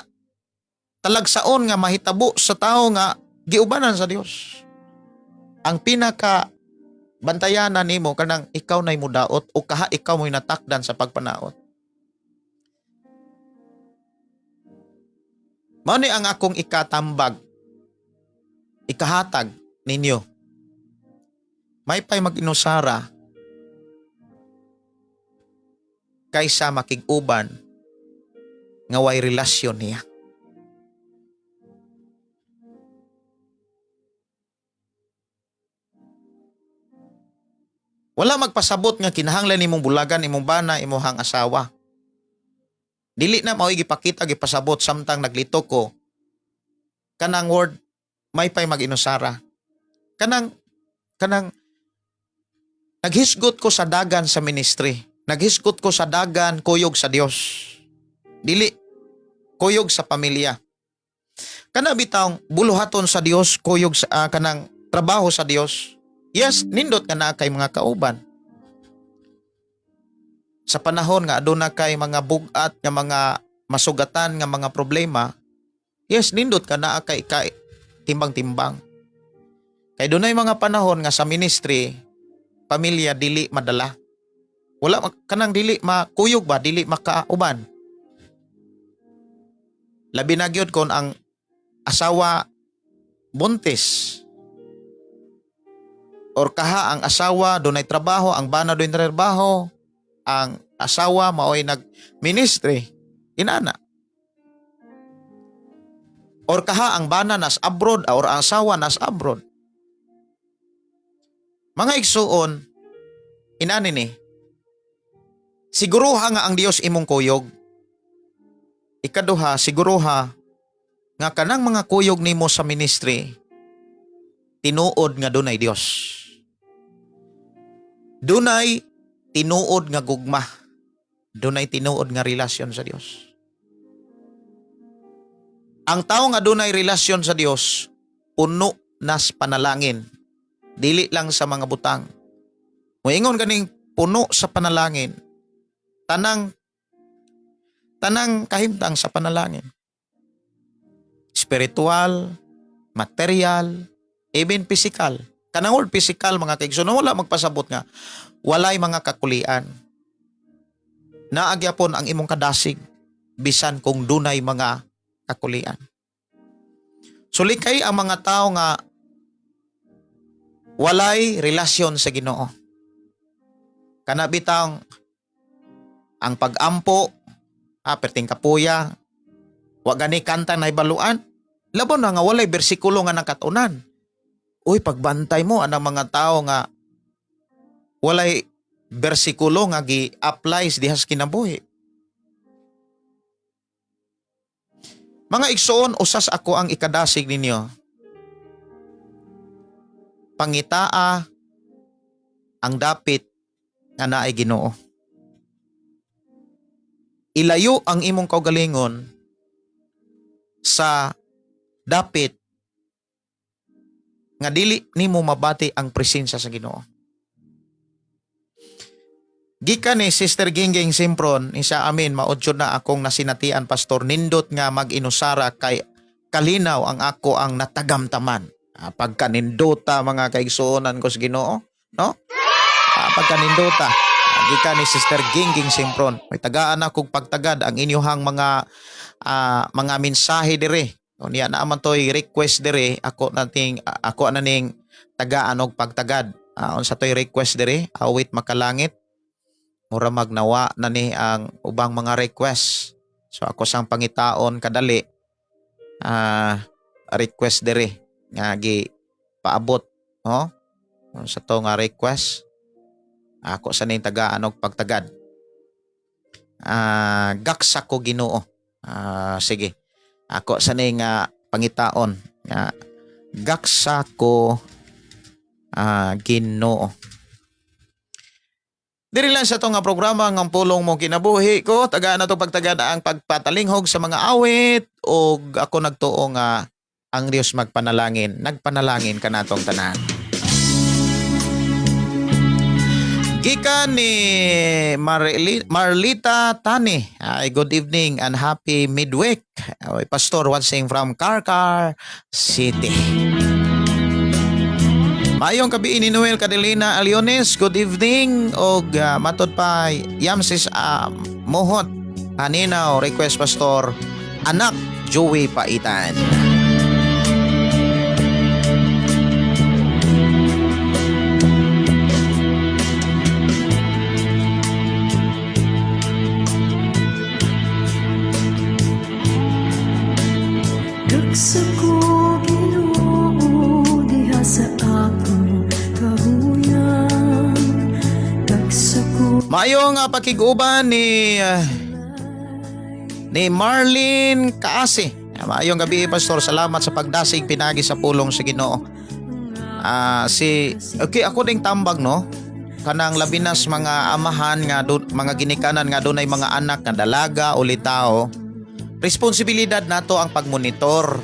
talagsaon nga mahitabo sa tao nga giubanan sa Dios. Ang pinaka bantayanan nimo kanang ikaw nay mudaot o kaha ikaw mo'y natakdan sa pagpanaot. Mao ni ang akong ikatambag, ikahatag ninyo. May pay mag-inusara kaysa makig-uban nga way relasyon niya. Wala magpasabot nga kinahanglan nimong bulagan imong bana, imong asawa. Dili na mao'y gipakita, gipasabot samtang naglito ko kanang word may pay mag-inusara. Kanang kanang naghisgot ko sa dagan sa ministry. Naghisgot ko sa dagan kuyog sa Dios. Dili kuyog sa pamilya. Kana bitawng buluhaton sa Dios, kuyog sa kanang trabaho sa Dios. Yes, nindot nga naa kay mga kauban. Sa panahon nga aduna kay mga bugat nga mga masugatan nga mga problema, yes, nindot ka naa kay kay timbang-timbang. Kay dunay mga panahon nga sa ministry, pamilya dili madala. Wala kanang dili makuyog ba, dili makauban. Labi na gyud kon ang asawa buntis or kaha ang asawa dunay trabaho, ang bana dunay trabaho, ang asawa maoy nag ministry inana. Or kaha ang bana nas abroad or ang asawa nas abroad. Mga igsuon, inani ni, siguruha nga ang Dios imong kuyog. Ikaduha, siguruha nga kanang mga kuyog nimo sa ministry, tinuod nga dunay Dios. Dunay tinuod nga gugma. Dunay tinuod nga relasyon sa Dios. Ang tao nga dunay relasyon sa Dios, puno nas panalangin. Dili lang sa mga butang. Moingon ganing puno sa panalangin. Tanang tanang kahimtang sa panalangin. Spiritual, material, even physical. Kanang word physical, mga kaigsoon, wala magpasabot nga walay mga kakulian. Naa gyapon ang imong kadasig bisan kung dunay mga kakulian. Sulikay ang mga tao nga walay relasyon sa Ginoo. Kana bitang ang pag-ampo, perting kapuya, wa gani kanta na ibaluan. Labaw na nga walay bersikulo nga nakatunan. Uy, pagbantay mo anang mga tao nga walay bersikulo nga gi-apply diha sa kinabuhi. Mga igsoon, usas ako ang ikadasig ninyo. Pangitaa ang dapit nga naay Ginoo. Ilayo ang imong kaugalingon sa dapit nga dili nimo mabati ang presensya sa Ginoo. Gikan ni Sister Gingging Simpron, isa amin maudyo na akong nasinatian, Pastor, nindot nga mag-inusara kay kalinaw ang ako ang natagamtaman. Pagkanindota mga kaigsuonan ko sa Ginoo, no? Pagkanindota. Gikan ni Sister Gingging Simpron. May tagaan akong pagtagad ang inyuhang mga mensahe dire. Unya naa man toy request dire, ako na ning tagaan og pagtagad. Unsa toy request dire? Awit Makalangit. Mura magnawa na ni ang ubang mga request. So ako sang pangitaon kadali request dire nga gi paabot, no? Unsa to nga request? Ako sa ning tagaan og pagtagad. Gaksa ko Ginoo. Sige. Ako sa ning pangitaon nga gaksa ko Ginoo. Diri lang sa itong nga programa ng Pulong Mo Kinabuhi Ko. Tagaan na itong pagtagad ang pagpatalinghog sa mga awit o ako nagtuo nga ang Dios magpanalangin. Nagpanalangin ka natong tanan. Gikan ni Marlita Tani. Ay, good evening and happy midweek. Ay, Pastor watching from Carcar City. Maayong gabii ni Noel Cadelina Aliones. Good evening og matod pa Yamsis Mohot Haninaw, request, Pastor, Anak Joey Paitan. Gaksa ko Ginoo diha sa akong kahuyan. Gaksa ko. Maayong pakig-uban ni Marlene Kaasi. Maayong gabi, Pastor. Salamat sa pagdasig pinagi sa pulong sa Ginoo. Si okay ako ding tambag, no. Kanang labinas mga amahan nga mga ginikanan nga dunay mga anak nga dalaga o litawo, responsibilidad nato ang pagmonitor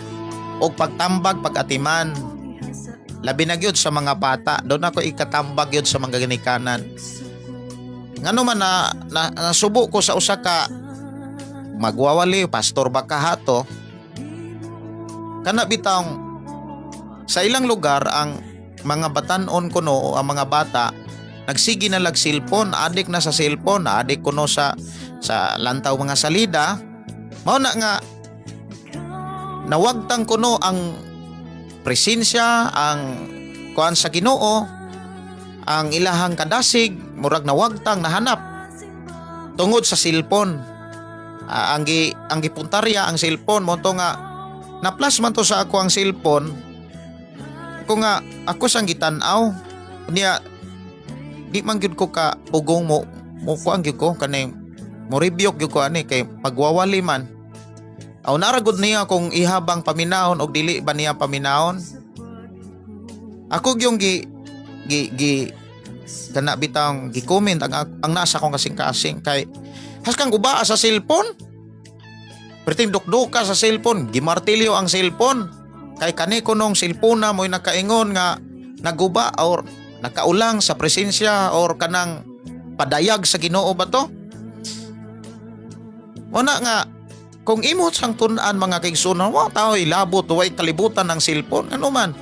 o pagtambag pag-atiman, labi na gyud sa mga bata. Doon ako ikatambag gyud sa mga ginikanan, ngano man na nasubo ko sa usa ka magwawali, pastor ba kahato kana bitang sa ilang lugar, ang mga batan-on kuno o ang mga bata nagsige na lag cellphone, adik na sa cellphone, adik kuno sa lantaw mga salida. Mao na nga nawagtang kuno ang presensya, ang kuan sa Ginoo, ang ilahang kadasig, murag nawagtang, nahanap tungod sa cellphone. Ah, ang gipuntarya ang cellphone mo to nga na-plus man to sa ako ang cellphone ko nga ako sang gitan-aw niya, di man gyud ko ka pugong mo mo kuan gyud ko kani, mo rebuke gyud ko ani kay pagwawali man. Aw, nara gud niya kung ihabang paminahon og dili ba niya paminahon. Ako gyung gi gi gi kana bitang gi-comment ang nasa akong kasing-kasing kay haskang gubaa sa cellphone. Perting dukduka sa cellphone, gimartilyo ang cellphone. Kay kani kunong cellphone na mo'y nakaingon nga naguba or nakaulang sa presensya or kanang padayag sa Ginoo ba to? Wala nga kung imo sang tun-an, mga kaigsunan, wa tao ilabot, way kalibutan ng cellphone, ano man.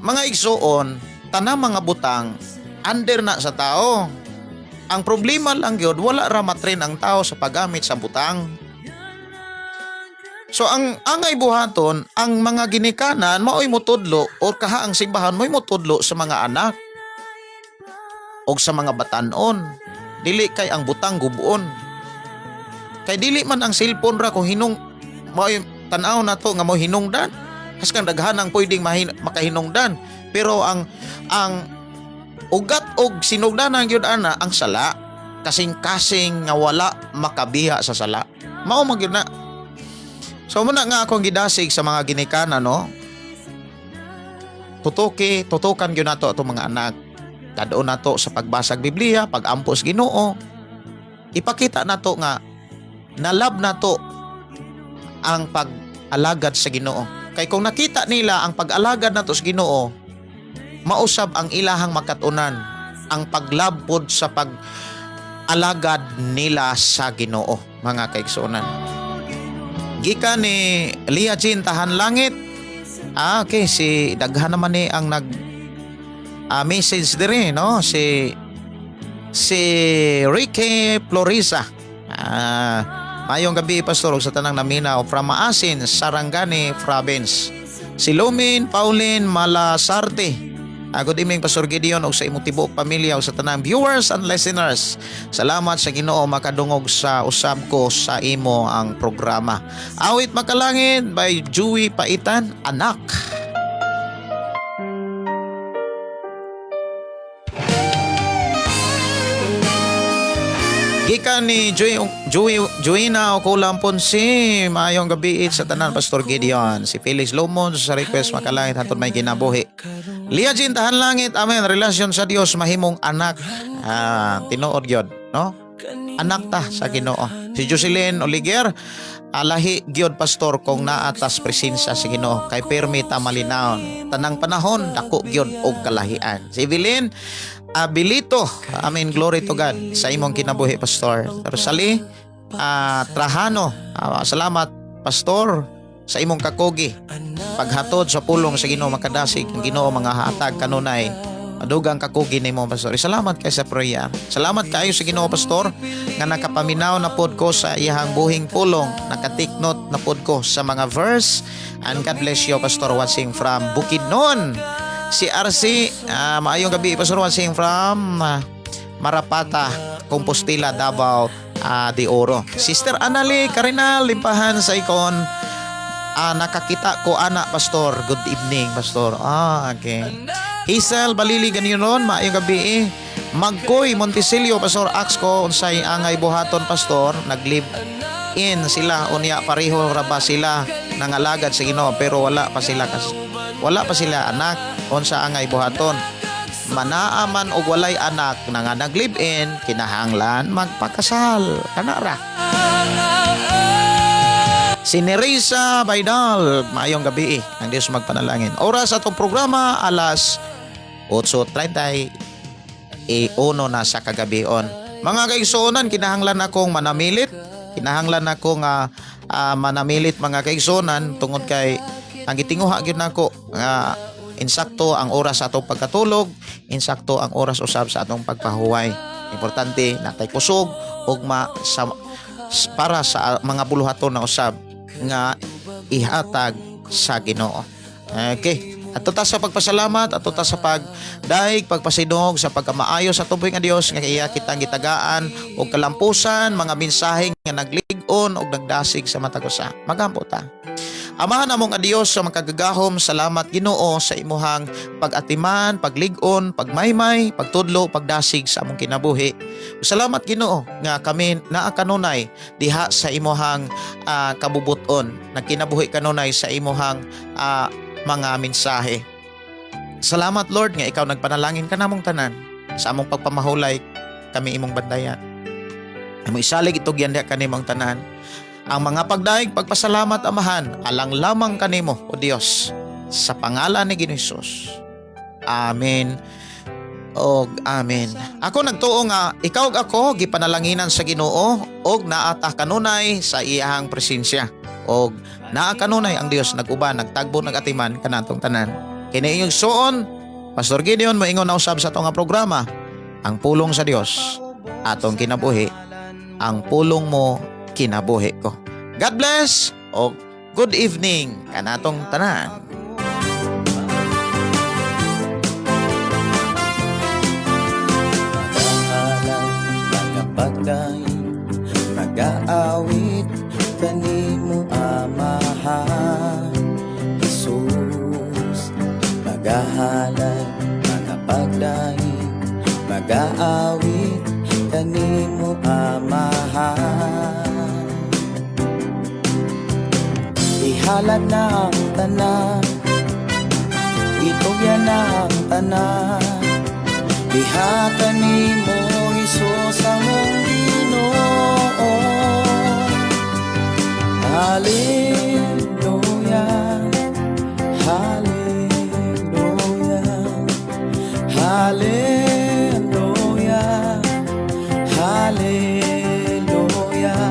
Mga igsuon, tanang mga butang under na sa tao. Ang problema lang gyud, wala ra ma-train ang tao sa paggamit sa butang. So ang angay buhaton, ang mga ginikanan maoy motudlo or kaha ang simbahan mo'y motudlo sa mga anak og sa mga batan-on. Dili kay ang butang gubuon. Kay dili man ang cellphone ra kung hinung maoy tan-aw na to nga mo hinungdan. Haskan daghan ang pwedeng makahinungdan. Pero ang ugat og sinugdanan gyud ana ang sala, kasing-kasing nga wala makabiha sa sala. Mao man gyud na. So muna nga akong gidasig sa mga ginikanan, no. Tutuki, tutukan gyud nato atong mga anak. Kadto nato sa pagbasag Biblia, pag-ampos Ginoo. Ipakita nato nga na-love nato ang pag-alagad sa Ginoo. Kay kung nakita nila ang pag-alagad nato sa Ginoo, mausab ang ilahang makatunan, ang paglabod sa pag-alagad nila sa Ginoo, mga kaigsuonan. Gikan ni Lia Jean Tahan Langit. Ah, okay, si daghan naman ni ang nag message dire, no? Si si Ricky Florisa. Ah, maayong gabi, Pastor, ug sa tanang naminaw from Maasin, Sarangani Province. Si Lumin Pauline Malasarte. Ah, good evening, Pastor Gideon, ug sa imong tibuok pamilya ug sa tanang viewers and listeners. Salamat sa Ginoo, makadungog sa usab ko sa imo ang programa. Awit Makalangit by Joey Paitan, Anak. Gikan ni Joey, Joey, Joyna Okulam Ponce, maayong gabi sa tanan, Pastor Gideon. Si Felix Lomon sa request Makalangit hantod may kinabuhi. Lia Jean Tahan Langit, amen. Relasyon sa Dios mahimong anak. Ah, tinuod gyud, no? Anak ta sa Ginoo. Si Jocelyn Oliger, alahi gyud, Pastor, kung naa tas presensya sa Ginoo kay pirmi ta malinawon. Tanang panahon dako gyud og kalahian. Si Evelyn Abilito, amen, glory to God sa imong kinabuhi, Pastor. Rosalie Trajano, salamat, Pastor, sa imong kakugi. Paghatod sa pulong sa Ginoo, makadasig ang Ginoo mga hatag kanunay. Madugang kakugi nimo, Pastor. Salamat kay sa prayer. Salamat kaayo sa Ginoo, Pastor, nga nakapaminaw na pod ko sa iyahang buhing pulong. Naka-take note na pod ko sa mga verse. And God bless you, Pastor, watching from Bukidnon. Si RC, maayong gabi, Pastor, watching from Marapata, Compostela, Davao de Oro. Sister Anali Karinal, Limpahan sa Ikon. Ah, nakakita ko ana, Pastor. Good evening, Pastor. Ah, okay. Hazel Balili Ganyonon, maayong gabi eh. Magkoy Montesilio, Pastor, ask ko unsay angay buhaton, Pastor, nag-live in sila unya pareho ra ba sila nangalagad sa Ginoo pero wala pa sila anak, unsa angay buhaton? Manaa man og walay anak na nga nag-live-in, kinahanglan magpakasal. Kana ra. Si Nerissa Baydal, maayong gabi eh. Ang Diyos magpanalangin. Oras atong programa, alas 8:31 na sa kagabion. Mga kaigsuonan, kinahanglan akong manamilit. Kinahanglan ako nga manamilit, mga kaigsuonan, tungod kay ang gitinguha gyud nako nga insakto ang oras sa atong pagkatulog, insakto ang oras usab sa atong pagpahuway. Importante natay kusog ugma sa para sa mga buluhaton na usab nga ihatag sa Ginoo. Okay. Ato ta sa pagpasalamat, ato ta sa pagdaig, pagpasidungog sa pagkamaayo sa tuboy nga Dios nga iya kitang gitagaan og kalampusan mga mensahe nga naglig-on og nagdasig sa matag usa. Magampo ta. Amahan namo nga Dios sa makagagahom, salamat, Ginoo, sa imuhang pag-atiman, paglig-on, pagmaymay, pagtudlo, pagdasig sa among kinabuhi. Salamat, Ginoo, nga kami naa kanunay diha sa imuhang kabubuton, nagkinabuhi kanunay sa imuhang mga mensahe. Salamat, Lord, nga ikaw nagpanalangin ka namong tanan sa among pagpamahulay, kami imong bantayan. Amo isalig itugyan diha kanimong tanan. Ang mga pagdaig, pagpasalamat, Amahan, alang lamang kanimo, O Dios, sa pangalan ni Ginoong Hesus. Amen. Og amen. Ako nagtuo nga ikaw ug ako gipanalanginan sa Ginoo og naa ta kanunay sa iyahang presensya. Og naa kanunay ang Dios nag-uban, nagtagbo, nagatiman kanatong tanan. Kini inyong igsuon, Pastor Gideon, moingon na usab sa atong nga programa, ang pulong sa Dios atong kinabuhi, ang pulong mo kinabuhi ko. God bless og good evening kanatong tanan. Magahalay, magapagdaig, magaawit kanimo, Amahan Jesus. Magahalay, magapagdaig, magaawit kanimo, Amahan. Ihalad na ang tanan, itugyan na ang tanan diha kanimo, Hesus, among Ginoo. Hallelujah, Hallelujah, Hallelujah, Hallelujah,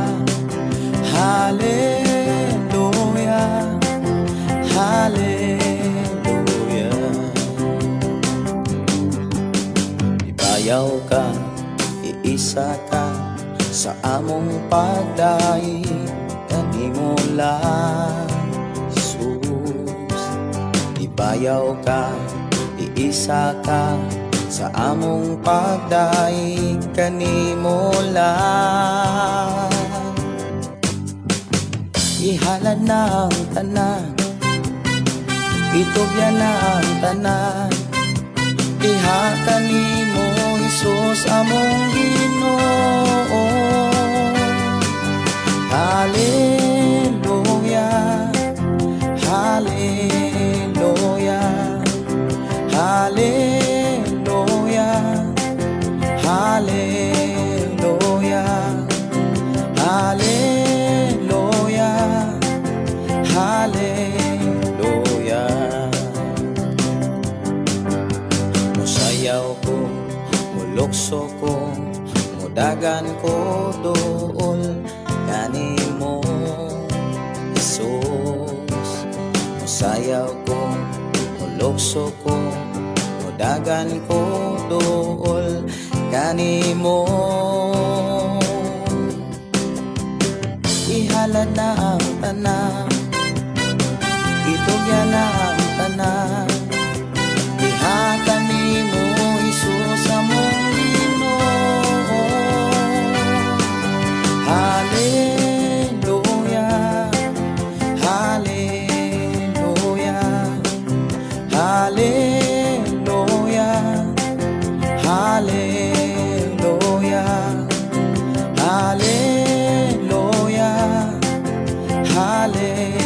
Hallelujah, Hallelujah. Ibayaw ka, iisa ka sa among pagdaig kanimo lang, Jesus. Ibayaw ka, iisa ka sa among pagdaig kanimo lang. Ihalad na ang tanan, itugyan na ang tanan diha kanimo, Hesus, among Ginoo. Hallelujah, Hallelujah, Hallelujah, Hallelujah, Hallelujah, Hallelujah. Musayaw ko, mulukso ko, mudagan ko dool kanimo, Jesus. Musayaw ko, mulukso ko, mudagan ko dool kanimo. Ihalad na ang tanan, itugyan na ang tanan diha kanimo, Hesus, among Ginoo. Hallelujah, Hallelujah, Hallelujah, Hallelujah, Hallelujah, Hallelujah.